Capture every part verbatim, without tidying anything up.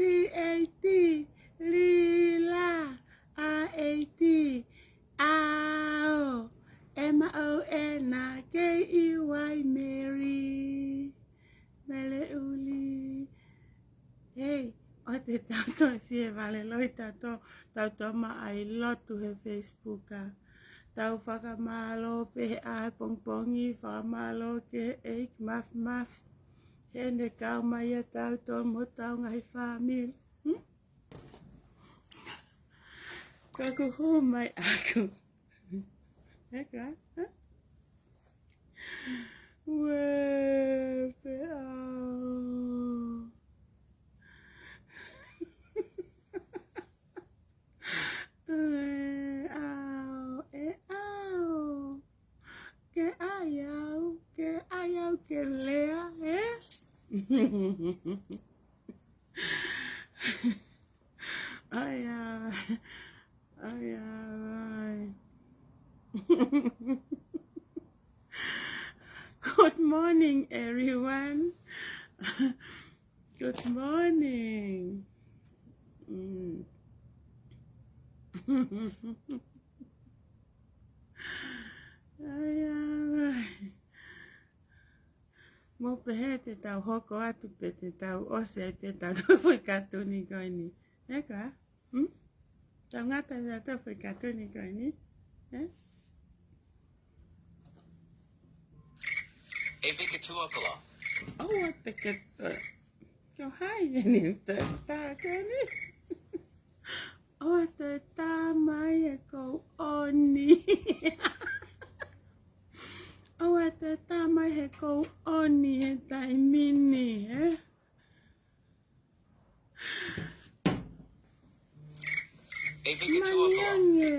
T A T, Lila. R A T, ʻao. M O N, K E Y, Mary. Mele ʻuli. Hei, ʻoua te tau toe fie vale loi tautolu, tautolu maʻa ʻi lotu he Facebook ā. Tau fakamālō pē he ʻaho pongipongi, fakamālō ki he ʻEiki Mafimafi. He ne kau mai ʻia tautolu mo hotau ngaahi fāmili. Hmm? Ka kuo hū mai ʻaku. Eka? Uē, pē ʻao. ʻE ʻao, ʻe ʻao. Ke ʻai au, ke ʻai au ke lea, ē? ʻAi au, ʻai au, ʻai. Good morning, everyone. Good morning. Mm. ʻAi au, ʻai. Mou pehē te tau hoko atu pe te tau ʻosi ai pē ʻetau foʻi kātuni ko eni. Eka? Hmm? Tau ngata ʻi heʻetau foʻi kātuni ko eni. Ē? ʻE Vika Tuakolo. ʻOua te ke, ē, ko hai eni te tā ko eni. ʻOua te tā mai he kou ʻoni. ʻOua te tā mai he kou ʻoni he taimi ni, ē? ʻE Vika Tuakolo. Mani ange.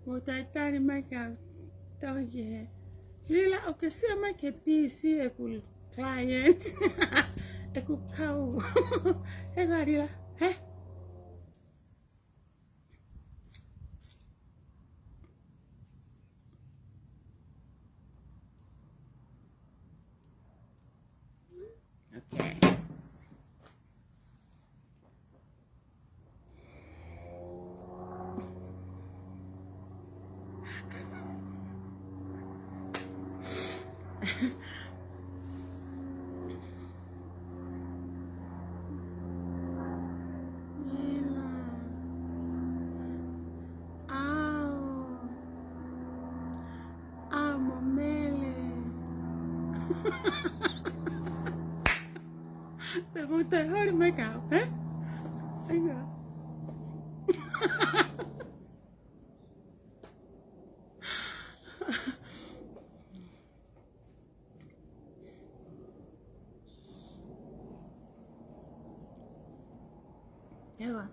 Mou talitali mai ka tohi he. Lila, ʻoku ke sio mai ki he P C ʻeku client. ʻEku kau. He ka Lila, hē? Okay. Lila. ʻAo. ʻAo mo Mele. Pea mou toe holi mai ka, ē? ʻAi ka. Ewa.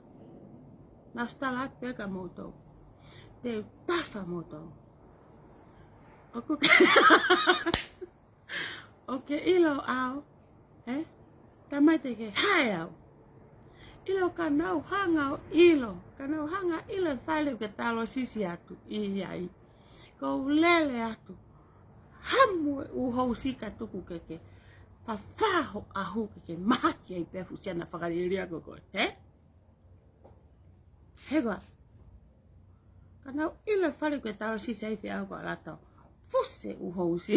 Nau stala atu pē ka moutou. Te u tafa moutou. ʻOku ke, ʻoku ke ʻilo au, ē? Tamai te ke hae au. ʻIlo ka nau hanga ʻo ʻilo. Ka nau hanga ʻilo e fale ʻoku ke talosisi atu ʻi ai. Ko u lele atu. Hamu e ʻū housi ka tuku ke ke fafā ho ʻahu ke ke mahaki ai pē fuʻu siana fakalielia ko koe, ē? He koa. Ka nau ʻilo e fale ʻoku ke talosisi ai fē au ko ʻalu atu ʻo fusi e ʻū housi.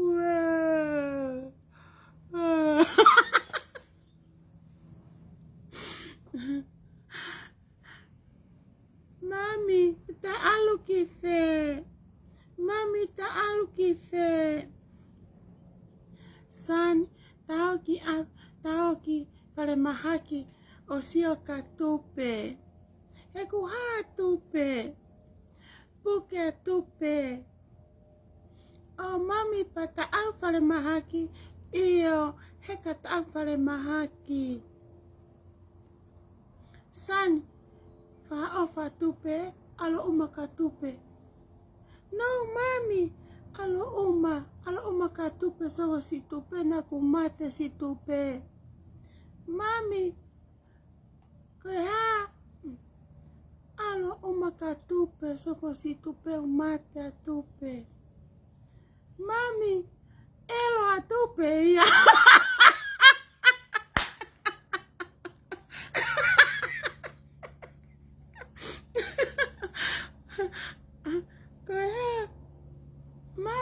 Uē. Mami, ta ʻalu ki fē? Mami, ta ʻalu ki fē? Sani, ta ō ki ʻa, ta ō ki falemahaki ʻo sio ki ha tupe. He ʻoku hā tupe? Puke tupe. ʻO Mami pea ta ʻalu falemahaki? ʻIo, he ka ta ʻalu falemahaki. Sani, fakaʻofa tupe, ʻalu ʻuma ki ha tupe. No, Mami, ʻalu ʻuma, ʻalu ʻuma ki ha tupe, soko siʻi tupe, naʻa ku mate siʻi tupe. Mami, ko e hā? ʻAlu ʻuma ki ha tupe, soko siʻi tupe, ʻoku mate ʻa tupe.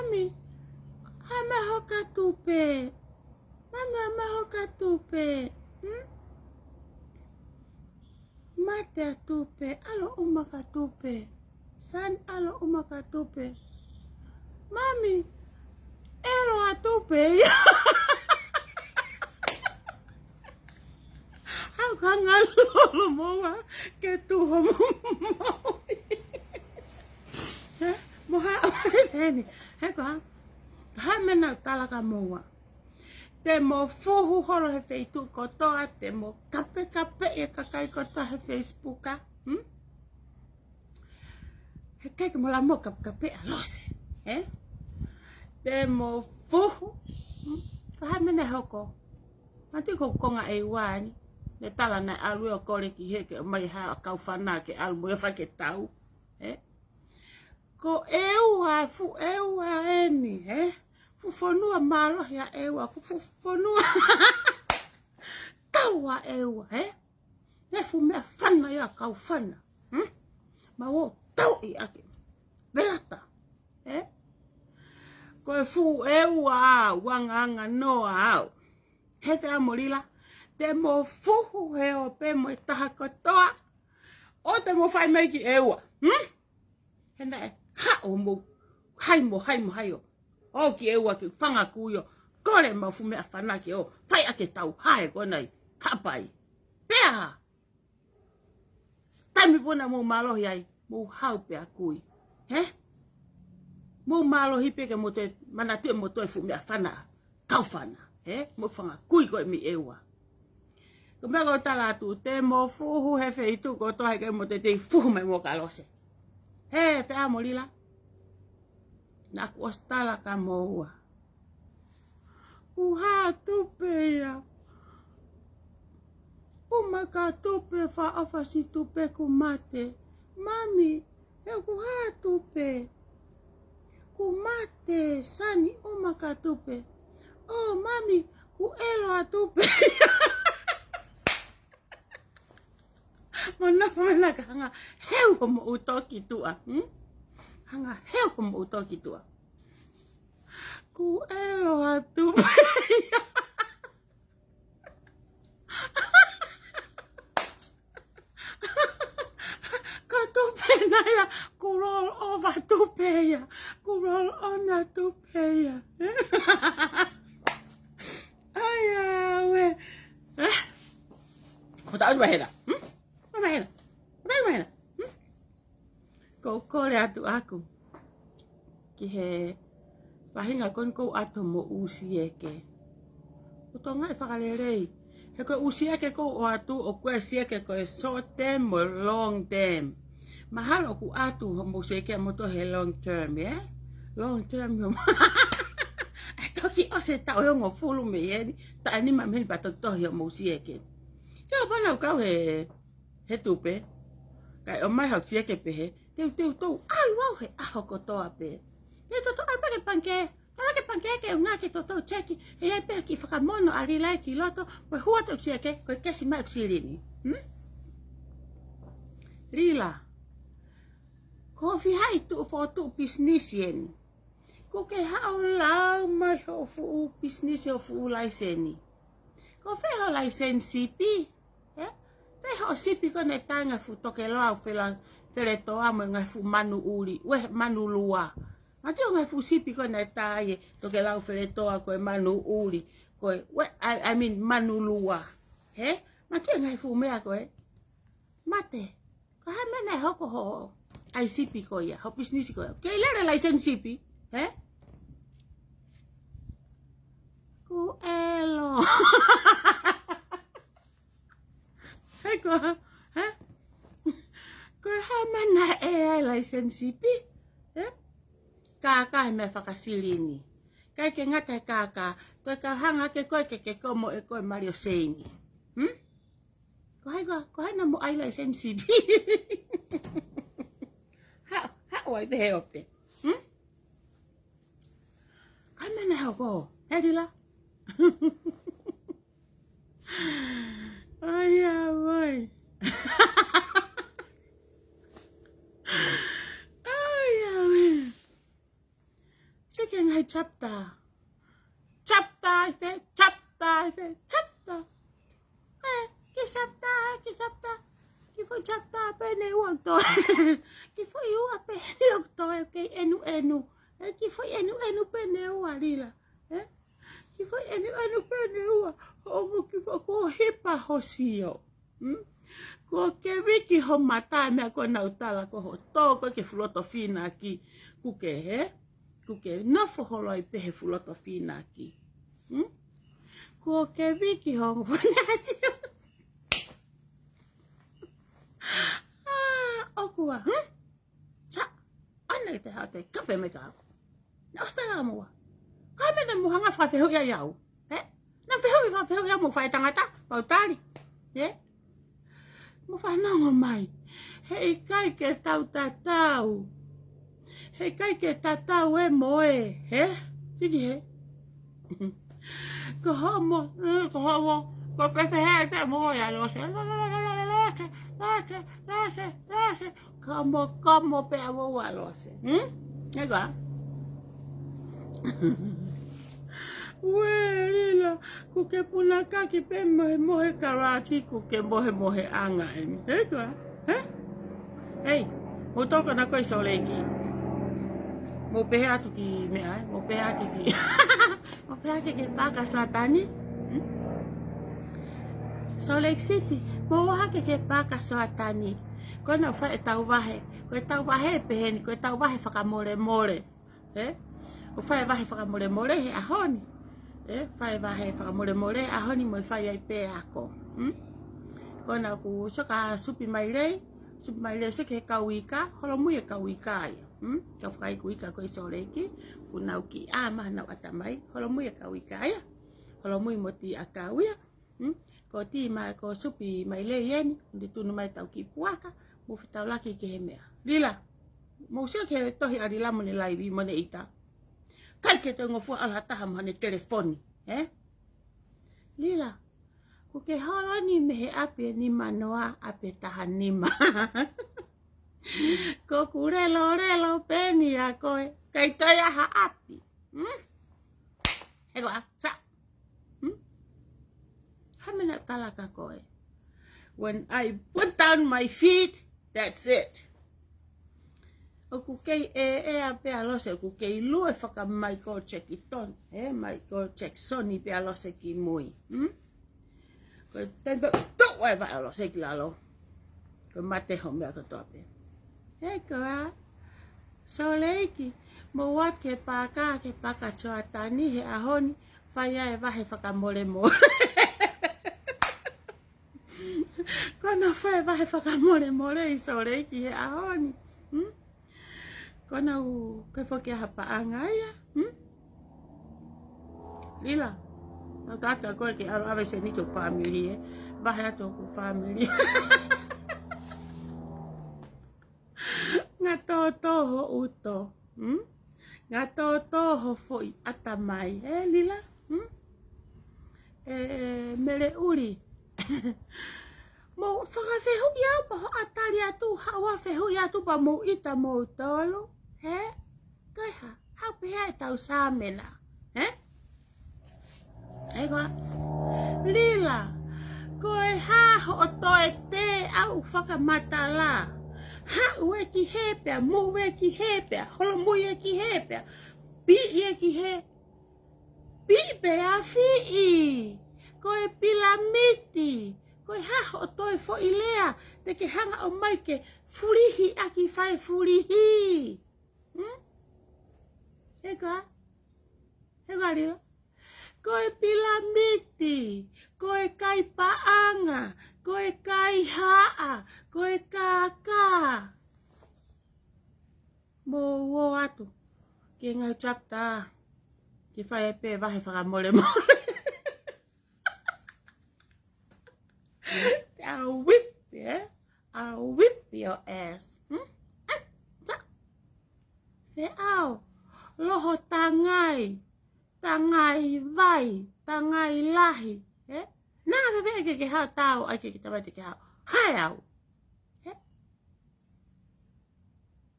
Mami, hā mai hoka tupe. Mami, hā mai hoka tupe. Hmm? Mate ʻa tupe, ʻalu ʻuma ka tupe. Sani, ʻalu ʻuma ka tupe. Mami, ʻelo ʻa tupe. Hau ka ngalolo moua ke tuho mo moua. He, mo ha, heni. He ko ha, ha mena tala ka moua. Te mo fuhu holo he feituʻu kotoa, te mo kapekape e kakai kotoa he Facebook, hmm? He ʻikai ke mo la mo kapekape ʻa Lose, he? Te mo fuhu, hmm? Ko ha mena hoko. Mati ko konga ʻEua ni, ne tala naʻe ʻalu ʻo kole ki he ke mai ha kaufana ke ʻalu mo ia fai ke tau, he? Ko ʻEua, fuʻu ʻEua eni, he? Fuʻu fonua mālohi ʻa ʻEua, ko fuʻu fonua tau ʻa ʻEua, he? Te fuʻu meʻafana ia kaufana, hmm? Ma ō tau ʻi ake. Velata, he? Ko e fuʻu ʻEua au, anga anga noa au. He fea mo Lila, te mo fuhu he ʻo pē mo e taha kotoa, ʻo te mo fai mai ki ʻEua, hmm? He naʻe haʻu mo hai mo hai mo hai ʻo, ʻo ki ʻEua ke fanga kui ʻo kole mo fuʻu meʻafana ke ʻo fai ake tau hae ko nai hapai. Pea taimi puna mo mālohi ai, mo hau pea kui. He? Mo mālohi pē ke mo toe, manatu e mo toe fuʻu meʻafana. Kaufana. He? Mo fanga kui ko e mei ʻEua. Ko e meʻa ko tala atu, te mo fuhu he feituʻu kotoa he ke mo te te fuhu mai mo ka Lose. He, fea mo Lila. Naʻa ku ʻosi tala ka moua. Ku hā tupe ia. ʻUma ka tupe fa ofasi tupe ku mate. Mami, he ku hā tupe. Ku mate, Sani ʻuma ka tupe. ʻŌ, Mami, ku ʻelo ʻa tupe. Mo nofo mena ka hanga heu hoʻomo ʻuto ki tuʻa, hmm? Hanga heu hoʻomo ʻuto ki tuʻa. Ku ʻelo ʻa tupe. Ka tupe na ia, ku roll over tupe ia, ku roll on ʻa tupe ia. ʻAi, ʻauē. Eh? Ko ta atu mahera. Hmm? Ko mahera. Ko mahera. Hmm? Ko u kole atu ʻaku ki he faʻahinga ko eni ko u ʻatu mo ʻū sieke. ʻO tonga e fakalelei. He ko e ʻū sieke ko u ʻoatu ʻoku ʻi ai e sieke ko e short term mo e long term. Mahalo ʻoku ʻatu hoʻomo sieke mo to he long term, ē? Long term ʻio. ʻE toki ʻosi e taʻu ʻe hongofulu mei heni, taʻu ʻe nima mei heni pea toki tohi hoʻomo sieke. Ke ʻo pana u kau he, he tupe. Kae ʻomai hau sieke pehē, te u, te u tou ʻalu au he ʻaho kotoa pē. Te u tou ʻalu pē ki he pangikē, ʻalu ki he pangikē ke u ngāueʻaki e toutou sieke, he ʻe ʻi ai pē ha kiʻi fakamono ʻa Lila ia ki loto, mo e hua ʻeku sieke, ko e kesi mai ʻeku silini. Hmm? Lila, ko hoʻo fihai tuʻu fokotuʻu pisinisi eni. Ko ke haʻu ʻo lau mai hoʻo fuʻu pisinisi, hoʻo fuʻu laiseni. Ko fē hoʻo laiseni sipi, ē? Fē hoʻo sipi ko ē naʻe tā e ngaahi fuʻu tokelau fele, feletoa mo e ngaahi fuʻu manu ʻuli, ʻuē, manu lua. Manatuʻi e ngaahi fuʻu sipi ko ē naʻe tā ai e tokelau feletoa ko e manu ʻuli, ko e, ʻuē, I, I mean, manu lua. He? Manatuʻi e ngaahi fuʻu meʻa ko ē. Mate. Ko e hā e meʻa naʻe hoko hoʻo ʻai sipi ko ia, hoʻo pisinisi ko ia? Kei lele laiseni sipi, he? Ku ʻelo. He ko, he? Ko e hā e meʻa naʻe ʻai laiseni sipi, he? Kākā he meʻa fakasilini. ʻIkai ke ngata he kākā, toe ka hanga ke koe ke, ke komo e koe mali ʻo seini. Hmm? Ko hai ko, ko hai naʻa mo ʻai laiseni sipi? Ha, ha, ʻo ʻai pē he ope. Hmm? Ko e meʻa naʻe hoko, he Lila? ʻAi, ʻauē. ʻAi, ʻauē. Te ke ngaahi chapter. Chapter ʻi fē, chapter ʻi fē, chapter. Ē, ke chapter, ke chapter. Kiʻi foʻi chapter pē ʻe ua ʻoku toe. Kiʻi foʻi ua pē ʻe ua ʻoku toe, ke ʻenuʻenu. Ē, kiʻi foʻi ʻenuʻenu pē ʻe ua, Lila. Ē? Kiʻi foʻi ʻenuʻenu pē ʻe ua. ʻO mo kiʻi foʻi ko hipa ho sio. Hmm? Kuo ke viki ho mata, meʻa ko ē naʻá ku tala ko hoʻo tō ko ē ki he fuloto fīnaki. Kuo ke, hē? Kuo ke nofo holo ai pē he fuloto fīnaki. Hmm? Kuo ke viki ho ongo fānasi. Ah, ʻoku ua, hmm? Sa, ʻoua naʻa te haʻu ʻo te kape mai kiate au. Naʻá ku ʻosi tala mo ua. Ka mena mo hanga fakafehuʻi ai au. Ē? Naʻa fehuʻi, fakafehuʻi au mo fai tangata, pau tali. Ē? Mo fanongo mai. Heʻikai ke tau tatau. Heʻikai ke tatau ē mo ē. Hē? Siki hē? Ko homo, mm, ko homo. Ko pepe hē pē mo ia Lose. Lose, Lose, Lose, Lose. Kamo, kamo pē ʻa ua Lose. Hmm? Ē koā? Ue, Lila, kuo ke punakaki pē mohemohe kalaati, kuo ke mohemoheʻanga eni. Ē koā? Hē? Hei, mou tokanga ko ē ʻi Sōleki. Mou pehē atu ki meʻa, ē? Mou pehē atu ki, mou pehē atu ki he paaka Soatani. Hmm? Sōleki Siti, mou ō hake ki he paaka Soatani. Ko ena ʻoku fai ʻetau vahe, ko ʻetau vahe pehē ni, ko ʻetau vahe fakamolemole. Ē? ʻOku fai e vahe fakamolemole he ʻaho ni. Ē? Fai e vahe fakamolemole he ʻaho ni mo e fai ai pē ako. Hmm? Ko ena ʻoku sio ki he supi mailei, supi mailei sio ki he kau ika, holomui e kau ika ia. Hmm? Kau fakaiku ika ko ē ʻi Sōleki, ʻoku nau kiʻi ʻā mai honau ʻatamai, holomui e kau ika ia. Holomui mo e tī ʻakau ia. Hmm? Ko e tī mai, ko e supi mailei eni, ʻoku ne tunu mai ʻetau kiʻi puaka, mou fetaulaki ki he meʻa. Lila, mou sio ki he tohi ʻa Lila mo ʻene laivi mo ʻene ʻita. ʻIkai ke toe ngofua ʻalu ha taha mo haʻane telefoni, ē? Lila, kuo ke holo eni mei he ʻapi ʻe nimanoa, ʻapi ʻe taha nima. Ko ʻeku lelolelo pē eni ʻa koe, ʻikai toe ʻi ai ha ʻapi. Hmm? Ē koā, sa. Hmm? Hā e meʻa naʻá ku tala kia koe? When I put down my feet, that's it. ʻOku kei ʻeʻea pē ʻa Lose, ʻoku kei lue faka-Michael Jackson, ē, Michael Jackson pē ʻa Lose ki mui. Hmm? Ko e taimi pē ʻoku toʻo ai e vaʻe ʻo Lose ki lalo, ko e mate hoʻo meʻa kotoa pē. Ē koā, Sōleki, mou ō atu ki he paaka, ki he paaka Soatani he ʻaho ni, fai ai e vahe fakamolemole. Ko ena ʻoku fai e vahe fakamolemole ʻi Sōleki he ʻaho ni. Hmm? Ko ena ʻoku ʻikai foki ha paʻanga ia. Hmm? Lila, naʻá ku tala kia koe ke ʻalu ʻave sēniti ki hoku fāmili, ē. Vahe atu hoku fāmili. Ngatōtō ho ʻuto. Hmm? Ngatōtō ho foʻi ʻatamai. Ē, Lila? Hmm? Ē, Mele ʻUli. Mou fakafehuʻi au pea hoʻatā atu, haʻu ʻo fehuʻi atu pea mou ʻita moutolu. Ē? Ko e hā, haʻu pē ʻetau sāmena. Ē? Ē koā? Lila, ko e hā hoʻo toe teʻau fakamatala? Haʻu ē ki hē pea, mou ē ki hē pea, holomui ē ki hē pea, piʻi ē ki hē, piʻi pē ʻa Fiʻi. Ko e pilamiti, ko e hā hoʻo toe foʻi lea, te ke hanga ʻo ʻomai ke fulihi ʻaki fai fulihi. Hmm? Ē koā? Ē koā Lila? Ko e pilamiti, ko e kai paʻanga, ko e kai haʻa, ko e kākā. Mou ō atu ki he ngaahi chapter, ke fai ai pē vahe fakamolemole. I'll whip, yeah? I'll whip your ass. Hmm? Hmm? Sa. Feʻao. Loho tangai. Tangai vai. Tangai lahi. Ē? Naʻa ke pehē ke ke haʻu tau, ʻai ke ke tamai te ke haʻu. Hae au. Ē?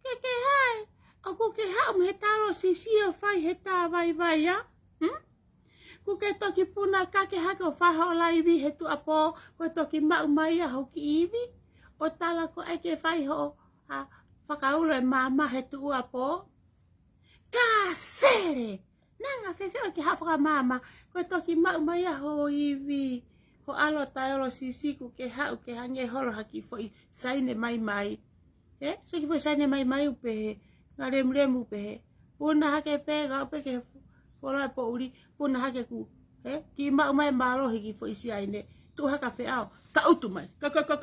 Ke ke hae. ʻOku ke haʻu mei he talo sisi ʻo fai he tā vaivai, ā? Hmm? Kuo ke toki puna kake hake ʻo fai hoʻo laivi he tuʻuapō, ko e toki maʻu mai ʻa hoʻo kiʻi ivi, ʻo tala ko ē ke fai hoʻo, ā, fakaulo e maama he tuʻuapō. Kasele! Nanga fēfē ʻoku ke haʻu ʻo fakamaama, ko e toki maʻu mai ʻa hoʻo ivi, hoʻo ʻalo taʻeolo sisi kuo ke haʻu ke hangē holo ha kiʻi foʻi saine maimai. Ē? So kiʻi foʻi saine maimai ʻoku pehē, ngaahi lemulemu ʻoku pehē. Puna hake pē, kau pē ke folo e poʻuli, puna hake kuo, ē? Kiʻi maʻu mai mālohi kiʻi foʻi saine, tuʻu hake ʻa Feʻao, ka utu mai. Ka, ka, ka,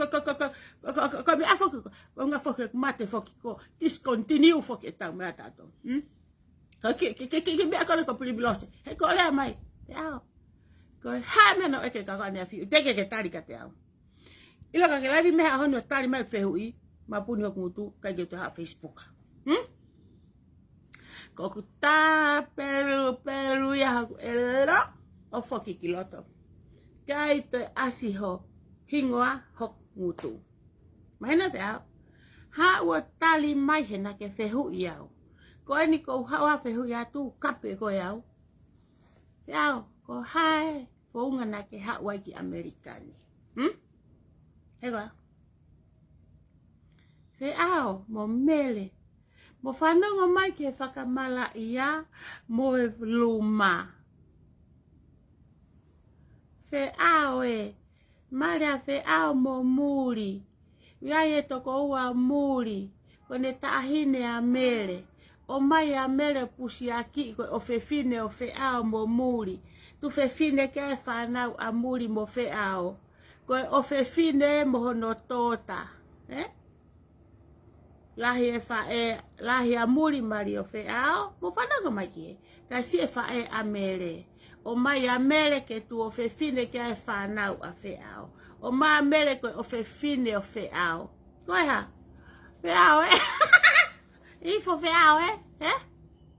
ka, meʻa foki ko, ko ngā foki, mate foki ko, discontinue foki e tau meʻa tato. Hmm? Ko e kiʻi, kiʻi, kiʻi, kiʻi, kiʻi meʻa ko ē ko Pilipi Lose. He ko e lea mai, Feʻao. Ko e hā e meʻa naʻe ʻeke kia koe ʻaneafi, teʻeki ke ke tali kiate au. ʻIlo ka ke laivi mei he ʻaho ni ʻo tali mai fehuʻi, mapuni hoku ngutu, ʻikai ke u toe haʻu Facebook. Hmm? Ko ʻeku tā pelu, pelu ia hoku ʻelo, ʻo foki ki loto. ʻIkai toe ʻasi ho hingoa hoku ngutu. Mahino Feʻao? Haʻu ʻo tali mai he naʻa ke fehuʻi au. Ko eni ʻoku ou haʻu ʻo fehuʻi atu, kape koe au. Feʻao, ko e hā e founga naʻa ke haʻu ai ki ʻAmelika ni? Hmm? He ko ā? Feʻao mo Mele. Mou fanongo mai ki he fakamalaʻia mo e luma. Feʻao ē, Mele ʻa Feʻao mo Muli. ʻOku ʻi ai e tokoua ʻo Muli, ko ʻene taʻahine ʻa Mele. ʻOmai ʻa Mele pusiakiʻi ko e ʻofefine ʻo Feʻao mo Muli. Tuofefine ki ai e fānau ʻa Muli mo Feʻao. Ko e ʻofefine mo hono tōtā. Ē? Lahi e faʻē, lahi ʻa Muli mali ʻo Feʻao, mou fanongo mai ki he. Ka siʻi e faʻē ʻa Mele. ʻOmai ʻa Mele ke tuofefine ki ai e fānau ʻa Feʻao. ʻOmai ʻa Mele ko e ʻofefine ʻo Feʻao. Ko e hā? Feʻao ē? Ifo Feʻao ē? Ē?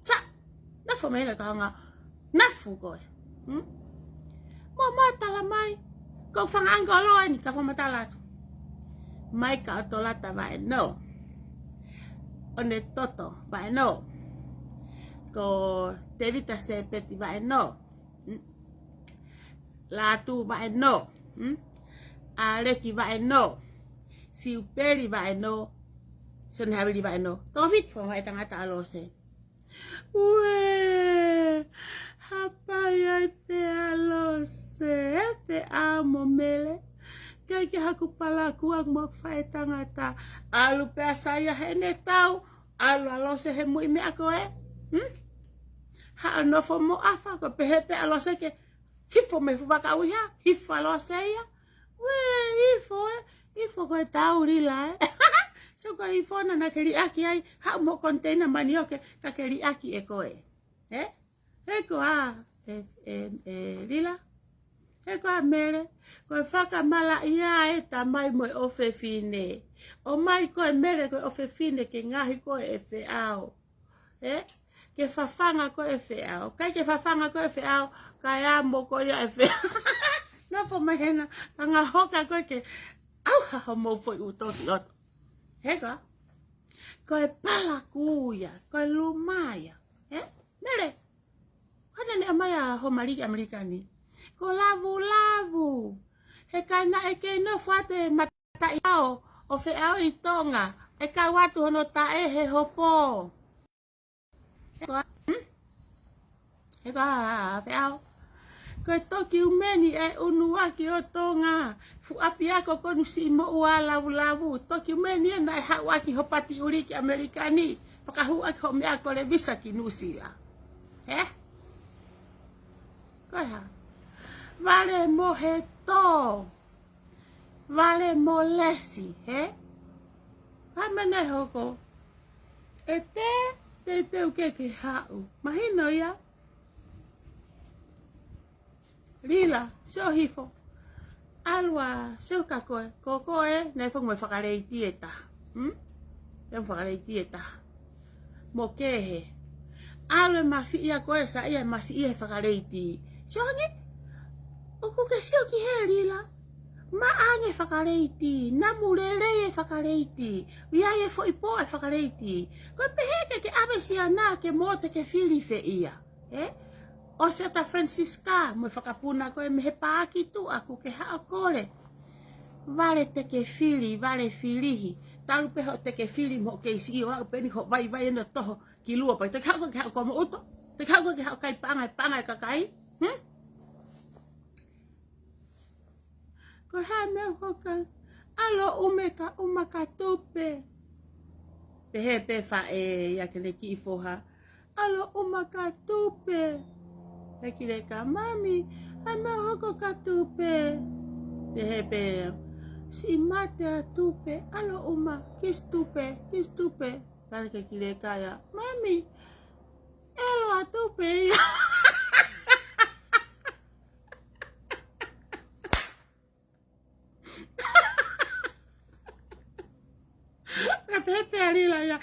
Sa, nofo mai ʻo ka hanga. Nofo koe. Hmm? Mou matala mai. Ko Fanga Angolo eni ka fakamatala atu. Maika ʻOtolata vaʻe nō. ʻOnetoto vaʻe nō. Ko Tevita Sepeti vaʻe nō. Hmm? Lātū vaʻe nō. Hmm? ʻAleki vaʻe nō. Siupeli vaʻe nō. Sone Havili vaʻe nō. Tōfit fo vaʻe tangata ʻa Lose. Uē, hapai ai pē ʻa Lose, ē Feʻao mo Mele. ʻIkai ke haku palakū ʻaku mo faʻē tangata. ʻAlu pē ʻa Saia heʻene tau, ʻalu ʻa Lose he muiʻi meʻa ko ē. Hmm? Haʻu ʻo nofo mo ʻafa ko e pehē pē ʻa Lose ke hifo mei he fuʻu vaka ʻuiha, hifo ʻa Lose ia. Uē, ifo ē, ifo ko e tau Lila ē. So ko e ifo naʻa ke liʻaki ai, haʻu mo e koniteina manioke, ka ke liʻaki ʻe koe. Ē? He ko ā, ē, ē, ē, Lila. He ko ā Mele, ko e fakamalaʻia e tamai mo e ʻofefine. ʻOmai koe Mele ko e ʻofefine ke ngaohi koe ʻe Feʻao. Ē? Ke fafanga koe ʻe Feʻao. ʻIkai ke fafanga koe ʻe Feʻao, kae amo koe ia ʻe Feʻao. Nofo mai hena, anga hoka koe ke ʻauha homou foʻi ʻuto ki loto. He ko ā? Ko e palakū ia, ko e luma ia. Ē? Mele, hana ne ʻomai ʻa ho mali ki ʻAmelika ni. Ko Lavulavu. He ʻikai naʻe kei nofo atu e mataʻi ʻao ʻo Feʻao ʻi Tonga. ʻE kau atu hono taʻe he hopo. He ko ā, hmm? He ko ā, Feʻao. Ko e toki ʻumeni e ʻunuaki ʻo Tonga. Fuʻu ʻapiako ko eni siʻi moʻua Lavulavu. Toki ʻumeni ē naʻe haʻu ʻaki ho pati ʻuli ki ʻAmelika ni. Fakahū ʻaki ho meʻa ko e visa ki Nuʻusila. Ē? Ko e hā? Vale mo he tō. Vale mo Lesi, ē? Hā e meʻa naʻe hoko? ʻE te, te, teuteu ke ke haʻu. Mahino ia? Lila, sio hifo. ʻAlu ā, sio ka ko e, ko koe, naʻe fong mo e fakaleiti ʻe taha. Hmm? Fong mo e fakaleiti ʻe taha. Mo kehe. ʻAlu e masiʻi ʻa koe, saiʻia e masiʻi he fakaleiti. Sio hangē, ʻoku ke sio ki hē Lila. Maʻa ange fakaleiti, namu lelei e fakaleiti, ʻi ai e foʻi pō e fakaleiti. Ko e pehē ke ke ʻave siana ke mo te ke fili fē ia. Ē? ʻOsi ʻa Francisca, mo e fakapuna ko e mei he paaki tuʻa kuo ke haʻu ʻo kole. Vale te ke fili, vale filihi. Talu pē hoʻo te ke fili mo ke isi ʻo aʻu pē eni hoʻo vaivai ʻene toho ki lua pē. Te ke haʻu koe ke haʻu koe mo ʻuto. Te ke haʻu koe ke haʻu kai paʻanga, paʻanga e kakai. Hmm? Ko e hā e meʻa ʻoku hoko? ʻAlu ʻo ʻume ka ʻuma ka tupe. Pehē pē faʻē ia ki heʻene kiʻi foha. ʻAlu ʻo ʻuma ka tupe. Pehē ki leka, mami, hā e meʻa ʻoku hoko ka tupe? Pehē pē, siʻi mate ʻa tupe, ʻalu ʻo ʻuma, kisi tupe, kisi tupe. Pehē ki leka ia, mami, ʻelo ʻa tupe ia. Ka pehē pē ʻa Lila ia.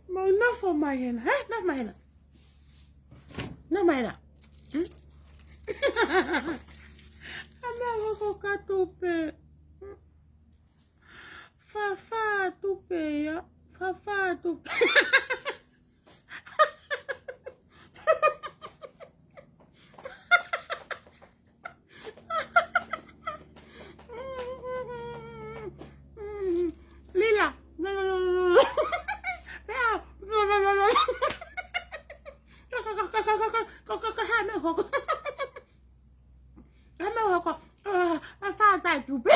Mau nofo mai hena, hē? Nofo mai hena. Nofo mai hena. Hmm? Hā e meʻa ʻoku hoko ka tupe? Fafā tupe ia. Fafā tupe. Lila. Pea. Ka, ka, ka, hā e meʻa ʻoku hoko? Hā e meʻa ʻoku hoko? Ah, ah, fātai tupe.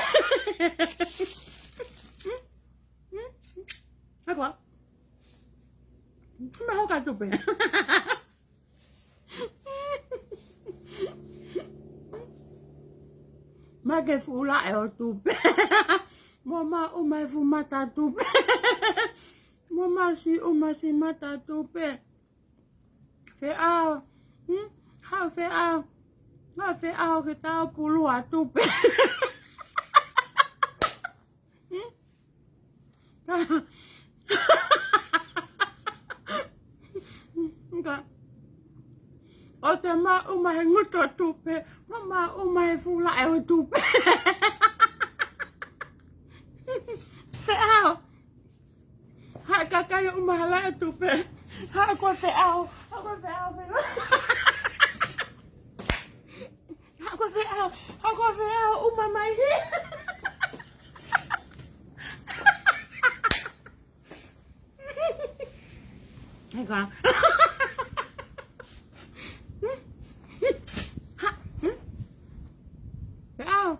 Hmm? Hmm? Hā e meʻa ʻoku hoko ka tupe? Maʻa e fuʻu laʻe ʻo tupe. Mo maʻa ʻuma e fuʻu mata tupe. Mo maʻa siʻi ʻuma siʻi mata tupe. Feʻao. Hmm? Haʻu feʻao. Haʻu feʻao ke tau pulu ʻa tupe. Hmm? Ka. ʻO te maʻa ʻuma he ngutu ʻo tupe, mo maʻa ʻuma he fuʻu laʻe ʻo tupe. Feʻao. Haʻu e kakai ʻo ʻuma ha laʻe ʻo tupe. Haʻu koe feʻao. Haʻu koe feʻao, feʻao. Haʻu koe feʻao, haʻu koe feʻao, ʻuma mai hē. Hē ka. Ha, hmm? Feʻao.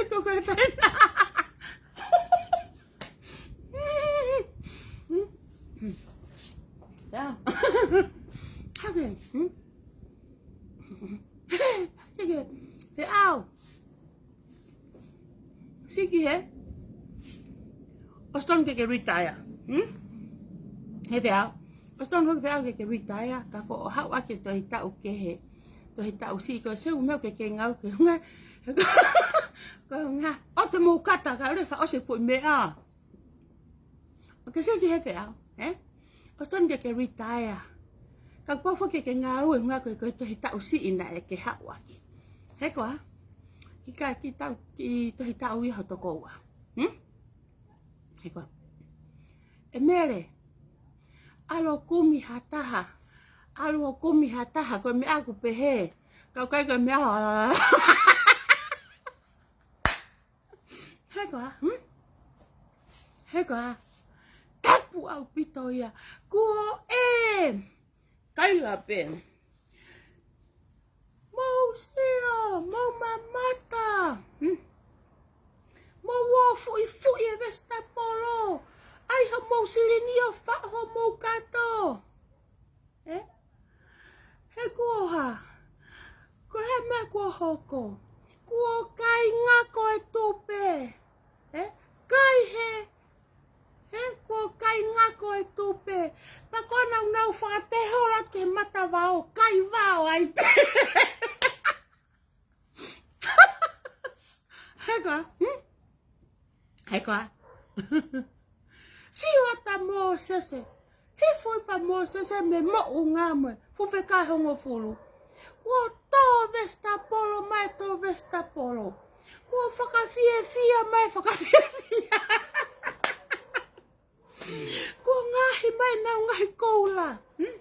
Ko koe pē. Feʻao. Hake. Hmm? Siki. Feʻao. Siki hē. ʻOsi tonu ke ke retire. Hmm? Hē feʻao. ʻOsi tonu ke feʻao ke ke retire. Ka ko hoʻo haʻu ʻaki e tohi taʻu kehe. Tohi taʻu siʻi ko e seu meʻa ke ke ngāue ke hunga. Ko hunga. ʻO te mou kata ka ule fa ʻosi e foʻi meʻa. ʻOku ke sio ki hē feʻao, ē? ʻOsi tonu ke ke retire. Ka kuo pau foki ke ke ngāue, ngāue ko e, ko e tohi taʻu siʻi naʻa ke haʻu ʻaki. Hē koā? Ki ka, ki tau, ki tohi taʻu ia hoto koua. Hmm? Hē koā? ʻE Mele, ʻalu ʻo kumi ha taha. ʻAlu ʻo kumi ha taha, ko e meʻa ʻoku pehē. Ka ʻoku ʻikai ko e meʻa. Hē koā, hmm? Hē koā. Tapu ʻaupito ia. Kuo ʻe. Kaila pē. Mou sio, mou mamata. Hmm? Mou ō fuʻifuʻi e vesitapolo. ʻAi hoʻomou silini ʻo faʻo hoʻomou kato. Ē? He kuo hā? Ko e hā e meʻa kuo hoko? Kuo kai ngako e tupe. Ē? Kai hē. Ē? Kuo kai ngako e tupe. Pea ko ʻenau nau fakatehola ke mata vao. Kai vao ai pē. Ka, hmm? He koā? Sio atu ʻa Mōsese. Hifo ʻa Mōsese mei he moʻunga mo e fuʻu fekau ʻe hongofulu. Kuo tō vesitapolo mai, tō vesitapolo. Kuo fakafiefia mai, fakafiefia. Kuo ngaohi mai ʻenau ngaahi koula. Hmm?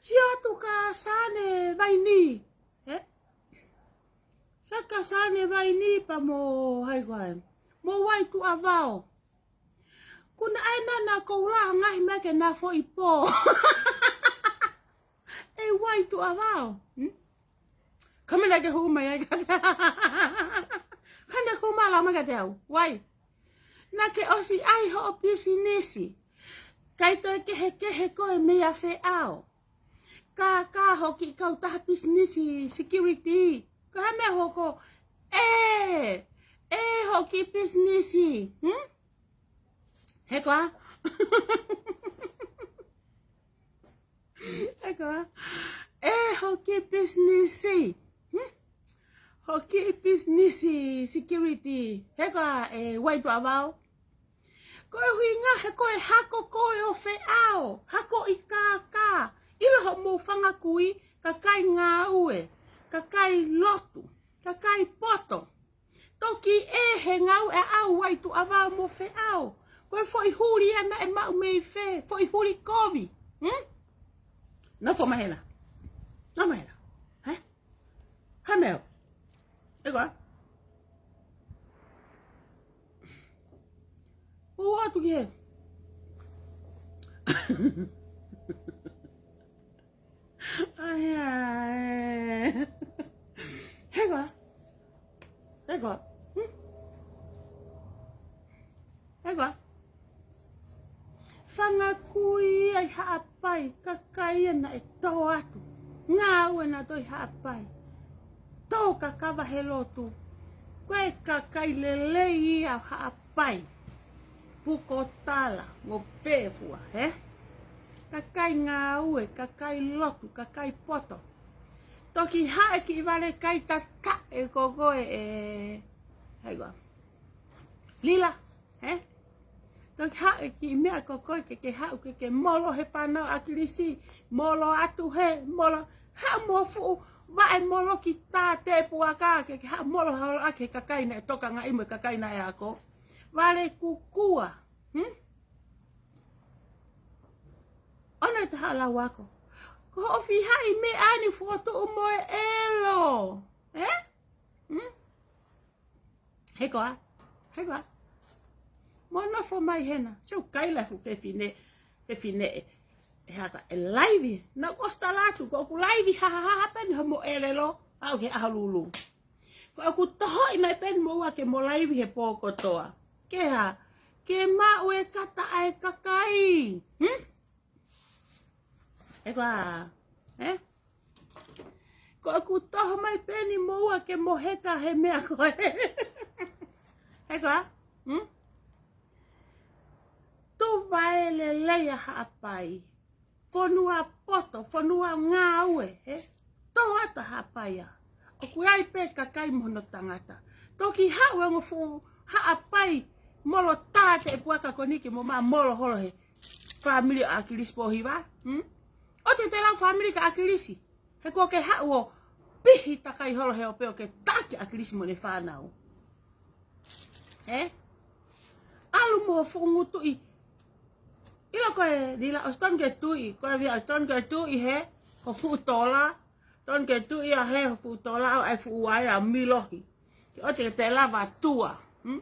Sio atu kia Sane Vaini. He? Sio atu kia Sane Vaini pea mo hai koā ē. Mo Vaituʻavao. Kuo nau ʻai ʻenau koula ngaohi mai ke nau foʻi pō. ʻE Vaituʻavao. Hmm? Ka mena ke hū mai ai ka. Ka ne hū mai ʻo lau mai kiate au. Vai. Naʻa ke ʻosi ʻai hoʻo pisinisi. ʻIkai toe kehekehe koe mei a feʻao. Ka, ka hoʻo kiʻi kautaha pisinisi security. Ko e hā e meʻa hoko? ʻE, ʻe hoʻo kiʻi pisinisi. Hmm? He koā? He koā? ʻE hoʻo kiʻi pisinisi. Hmm? Hoʻo kiʻi pisinisi security. He koā ʻe Vaituʻavao? Ko e ʻuhinga he ko e hako koe ʻo feʻao, hako ʻi kākā, ʻilo hoʻomou fanga kui, kakai ngāue, kakai lotu, kakai poto. Toki ʻe he ngāue ʻa Vaituʻavao mo feʻao. Ko e foʻi huli ia naʻe maʻu mei fē, foʻi huli kovi. Hmm? Nofo mai hena. Nofo mai hena. He? He meʻa. He koā? Ua atu ki he. Ai, ai. He koā? He koā? Hmm? He koā? Fanga kui ia ʻi Haʻapai, kakai ia naʻe tō atu. Ngāue naʻa nau tō ʻi Haʻapai. Tō kakava he lotu. Ko e kakai lelei ia ʻo Haʻapai. Pukotala, mo Pefua, he? Kakai ngāue, kakai lotu, kakai poto. Toki haʻu e kiʻi vale kai tataʻe ko koe ē. Hai koā. Lila, he? Toki haʻu e kiʻi meʻa ko koe ke ke haʻu ke ke molo he fānau ʻa ʻAkilisi, molo atu he, molo, haʻu mo e fuʻu vaʻe molo ki tā te puaka ke ke haʻu molo holo ʻaki he kakai naʻe tokangaʻi mo e kakai naʻe ako. Vale kukua, hmm? ʻOua te ke haʻu lau ako. Ko hoʻo fiha ʻi meʻa ni fokotuʻu mo e ʻelo. He? Hmm? He koā? He koā? Mo nofo mai hena. Sio kaila fu fefine, fefine ē. ʻE haka ʻe laivi. Naʻa ku ʻosi tala atu, ko ʻeku laivi hahahaha pē ni hoʻomo ʻelelo. Aʻu he ʻaho lulu. Ko ʻeku tohoʻi mai pē ni moua ke mo laivi he pō kotoa. Ke hā? Ke maʻu e kata ʻa e kakai. Hmm? He koā? He? Ko ʻeku toho mai pē ni moua ke mo heka he meʻa ko ē. He koā? Hmm? Tuʻu vaʻe lelei ʻa Haʻapai. Fonua poto, fonua ngāue, he? Tō atu ʻa Haʻapai ia. ʻOku ʻi ai pē kakai mo hono tangata. Toki haʻu e ongo fuʻu Haʻapai molo tā te puaka ko eni ke mo maʻu molo holo he fāmili ʻo ʻAkilisi Pōhiva. Hmm? ʻOua te ke lau fāmili kia ʻAkilisi. He kuo ke haʻu ʻo pihi takai holo he ope ʻo ke taki ʻAkilisi mo ʻene fānau. He? ʻAlu mo ho fuʻu ngutu ʻi. ʻIlo ko ē Lila ʻosi tonu ke tuʻi, ko e via ʻosi tonu ke tuʻi he, ho fuʻu tola, tonu ke tuʻi ʻa he ho fuʻu tola ʻo e fuʻu vaea milohi. Ke ʻoua te ke lava tua. Hmm?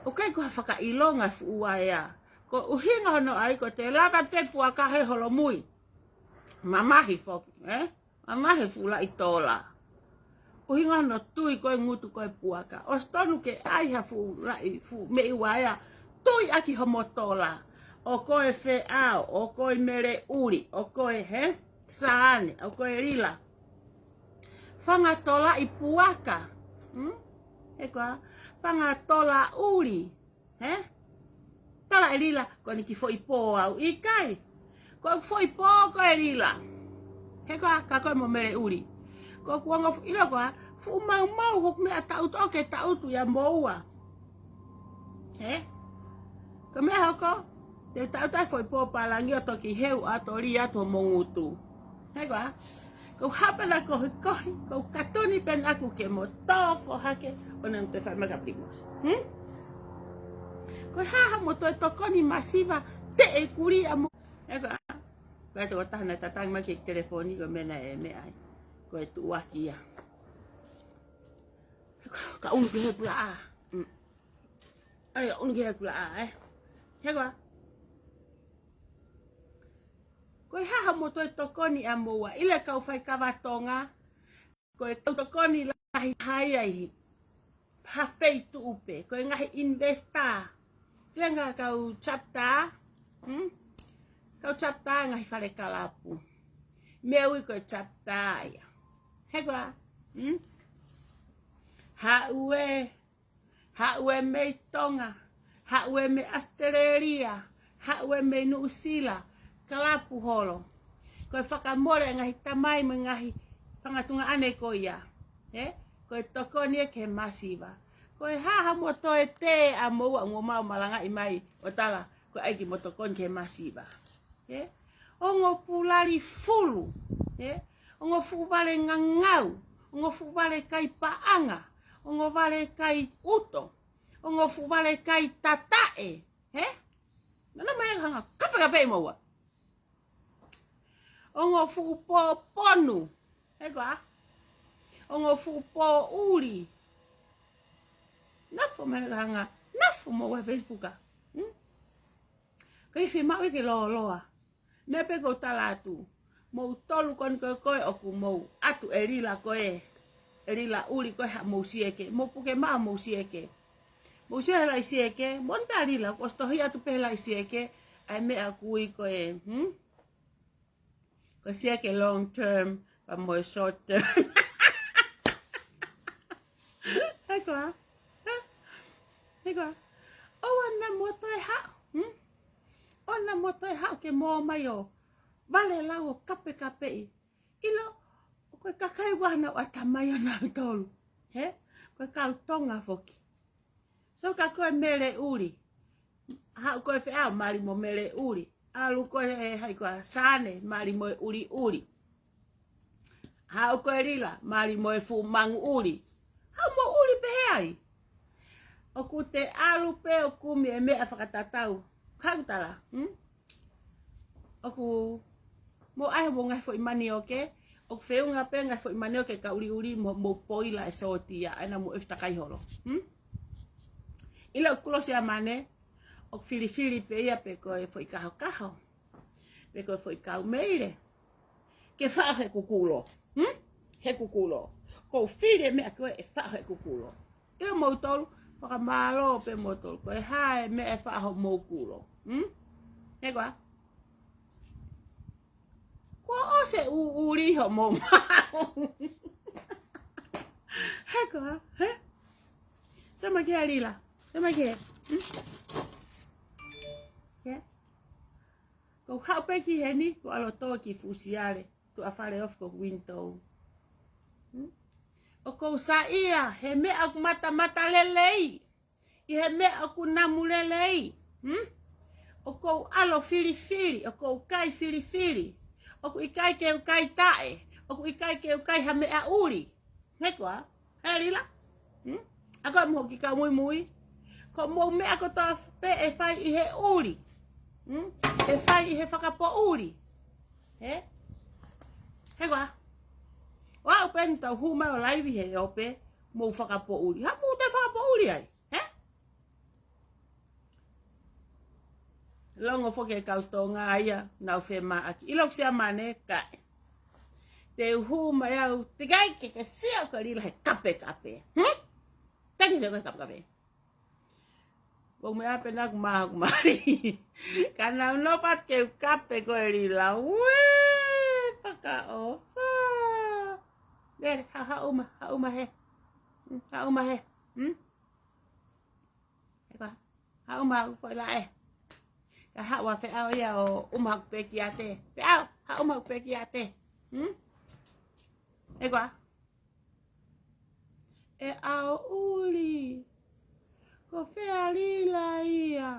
ʻOku ʻikai ko ha fakaʻilonga fuʻu vaea. Ko e ʻuhinga hono ʻai ko e te lava te puaka he holomui. Mamahi foki, ē? Mamahi fuʻu laʻi tola. ʻUhinga hono tui ko e ngutu ko e puaka. ʻOsi tonu ke ʻai ha fuʻu laʻi fuʻu meʻi vaea. Tui ʻaki homo tola. ʻO ko e feʻao, ʻo ko e mele ʻuli, ʻo ko e he? Sane, ʻo ko e Lila. Fanga tola ʻi puaka. Hmm? He koā, fanga tola ʻuli. He? Tala ʻe Lila, ko eni kiʻi foʻi pō au ʻikai. Ko ʻeku foʻi pō ko e Lila. He koā, ka ko e mo mele ʻuli. Ko ʻeku ongo fu-, ʻilo koā, fuʻu maumau hoku meʻa taʻutu ʻo ke taʻutu ia moua. He? Ko e meʻa hoko, te u taʻutu ai foʻi pō pālangi ʻo toki heu ʻo toli atu homou ngutu. He koā? Ko u haʻu pē ʻo kohi kohi, ko u katoni pē ʻaku ke mo tō foʻi hake, ʻo nau te fai mai ka primos. Hmm? Ko e hā haʻamo toe tokoni masiva, te e kuli ʻa mo. He koā? Ko e toko taha naʻe tatangi mai ki he telefoni ko e meʻa naʻe meʻa ai. Ko e tuʻuaki ia. Ka ʻunu ki he kulaʻa. Mm. ʻAi, ʻunu ki he kulaʻa, ē. He koā? Ko e hā haʻamo toe tokoni ʻa moua. ʻIlo e kau faikava Tonga. Ko e kau tokoni lahi hai ai. Ha feituʻu pē. Ko e ngaahi investor. ʻIlo e ngaahi kau chapter. Hmm? Kau chapter ngaahi fale kalapu. Meʻa ui ko e chapter ia. He koā? Hmm? Haʻu ē, haʻu ē mei Tonga, haʻu ē mei ʻAositelēlia, haʻu ē mei Nuʻusila, kalapu holo. Ko e fakamole ngaahi tamai mo e ngaahi fanga tuongaʻane ko ia. He? Ko e tokoni ia ki he masiva. Ko e hā haʻamo toe tē ʻa moua ʻo mau malangaʻi mai ʻo tala, ko e ʻai ke mo tokoni ki he masiva. He? Ongo pulali fulu. He? Ongo fuʻu vale ngangau. Ongo fuʻu vale kai paʻanga. Ongo vale kai ʻuto. Ongo fuʻu vale kai tataʻe. He? Mana mai hanga kapekapeʻi moua. Ongo fuʻu pō ponu. He koā? Ongo fuʻu pō ʻuli. Nofo mai hanga. Nofo moua he Facebook a. Hmm? Ko e fiemaʻu ia ke lōloa. Meʻa pē ko u tala atu. Mou tolu ko eni ko ē ko ē ʻoku mou ʻatu e lila ko ē. E lila ʻuli ko ē haʻamou sieke. Mou puke maʻu homou sieke. Mou sio he laʻi sieke. Mo ʻene pē ʻa lila. Ko e tohi atu pē he laʻi sieke. ʻAi meʻa ʻoku ui ko e. Hmm? Ko e sieke long term. Pea mo e short term. He koā? He? He koā? ʻOua naʻa mo toe haʻu. Hmm? ʻOua naʻa mo toe haʻu ke mo mai ʻo vale lau ʻo kapekapeʻi. ʻIlo, ko e kakai ʻoku nau ʻatamai ʻo nau tolu. He? Ko e kau Tonga foki. So ka ko e mele ʻuli. Haʻu ko e feʻao mali mo mele ʻuli. ʻAlu ko e hai ko e sane mali mo e ʻuliʻuli. Haʻu ko e lila mali mo e fuʻu mangu ʻuli. Haʻu mo ʻuli pehē ai. ʻOku te ʻalu pē ʻo kumi e meʻa fakatatau. Ka u tala, hmm? ʻOku mo ʻai homou ngaahi foʻi manioke, ʻoku feʻunga pē ngaahi foʻi manioke ka ʻuliʻuli mo, mo poila e sōtia, ʻai naʻa mo e fitakai holo. Hmm? ʻIlo ʻoku kulo Siamane, ʻoku filifili pē ia pe ko e foʻi kahokaho, pe ko e foʻi kaumeile. Ke faʻo he kukulo. Hmm? He kukulo. Ko u fili e meʻa ko ē ʻe faʻo he kukulo. ʻIo moutolu, fakamālō pē moutolu. Ko e hā e meʻa ʻe faʻo homou kulo. Hmm? He koā? Kuo ʻosi e ʻuʻuli homou maʻu. He koā? He? Sio mai ki he lila. Sio mai ki he. Hmm? He? Ko u haʻu pē ki heni, ko u ʻalu ʻo tō ki Fusiale. Tuʻa fale ofi ko window. Hmm? ʻOku ou saiʻia, he meʻa ʻoku matamata lelei. ʻI he meʻa ʻoku namu lelei. Hmm? ʻOku ou ʻalu ʻo filifili, ʻoku ou kai filifili. ʻOku ʻikai ke u kai taʻe, ʻoku ʻikai ke u kai ha meʻa ʻuli. He koā? He lila? Hmm? ʻA ko e mo hoki kau muimui. Ko mou meʻa kotoa pē ʻe fai ʻi he ʻuli. Hmm? ʻE fai ʻi he fakapoʻuli. He? He koā? ʻO aʻu pē eni tau hū mai ʻo laivi he ope, mou fakapoʻuli. Haʻamou toe fakapoʻuli ai. He? Longo foki e kau Tonga ia, nau femaʻaki. ʻIlo ʻoku Siamane, kae. Te u hū mai au, teʻeki ai ke ke sio ko e lila he kapekape. Hmm? Teʻeki ai ke sio ko e kapekape. Ko e meʻa pē naʻa ku maha ku mali. Ka nau nofo atu ke u kape ko e lila. Uē, fakaʻofa. Lele, ha, haʻu mai, haʻu mai he. Hmm, haʻu mai he. Hmm? He koā? Haʻu mai haku foʻi laʻe. Ka haʻu ʻa feʻao ia ʻo ʻuma haku pekiate. Feʻao, haʻu ʻuma haku pekiate. Hmm? He koā? ʻe ʻAoʻuli. Ko fē ʻa Lila ia?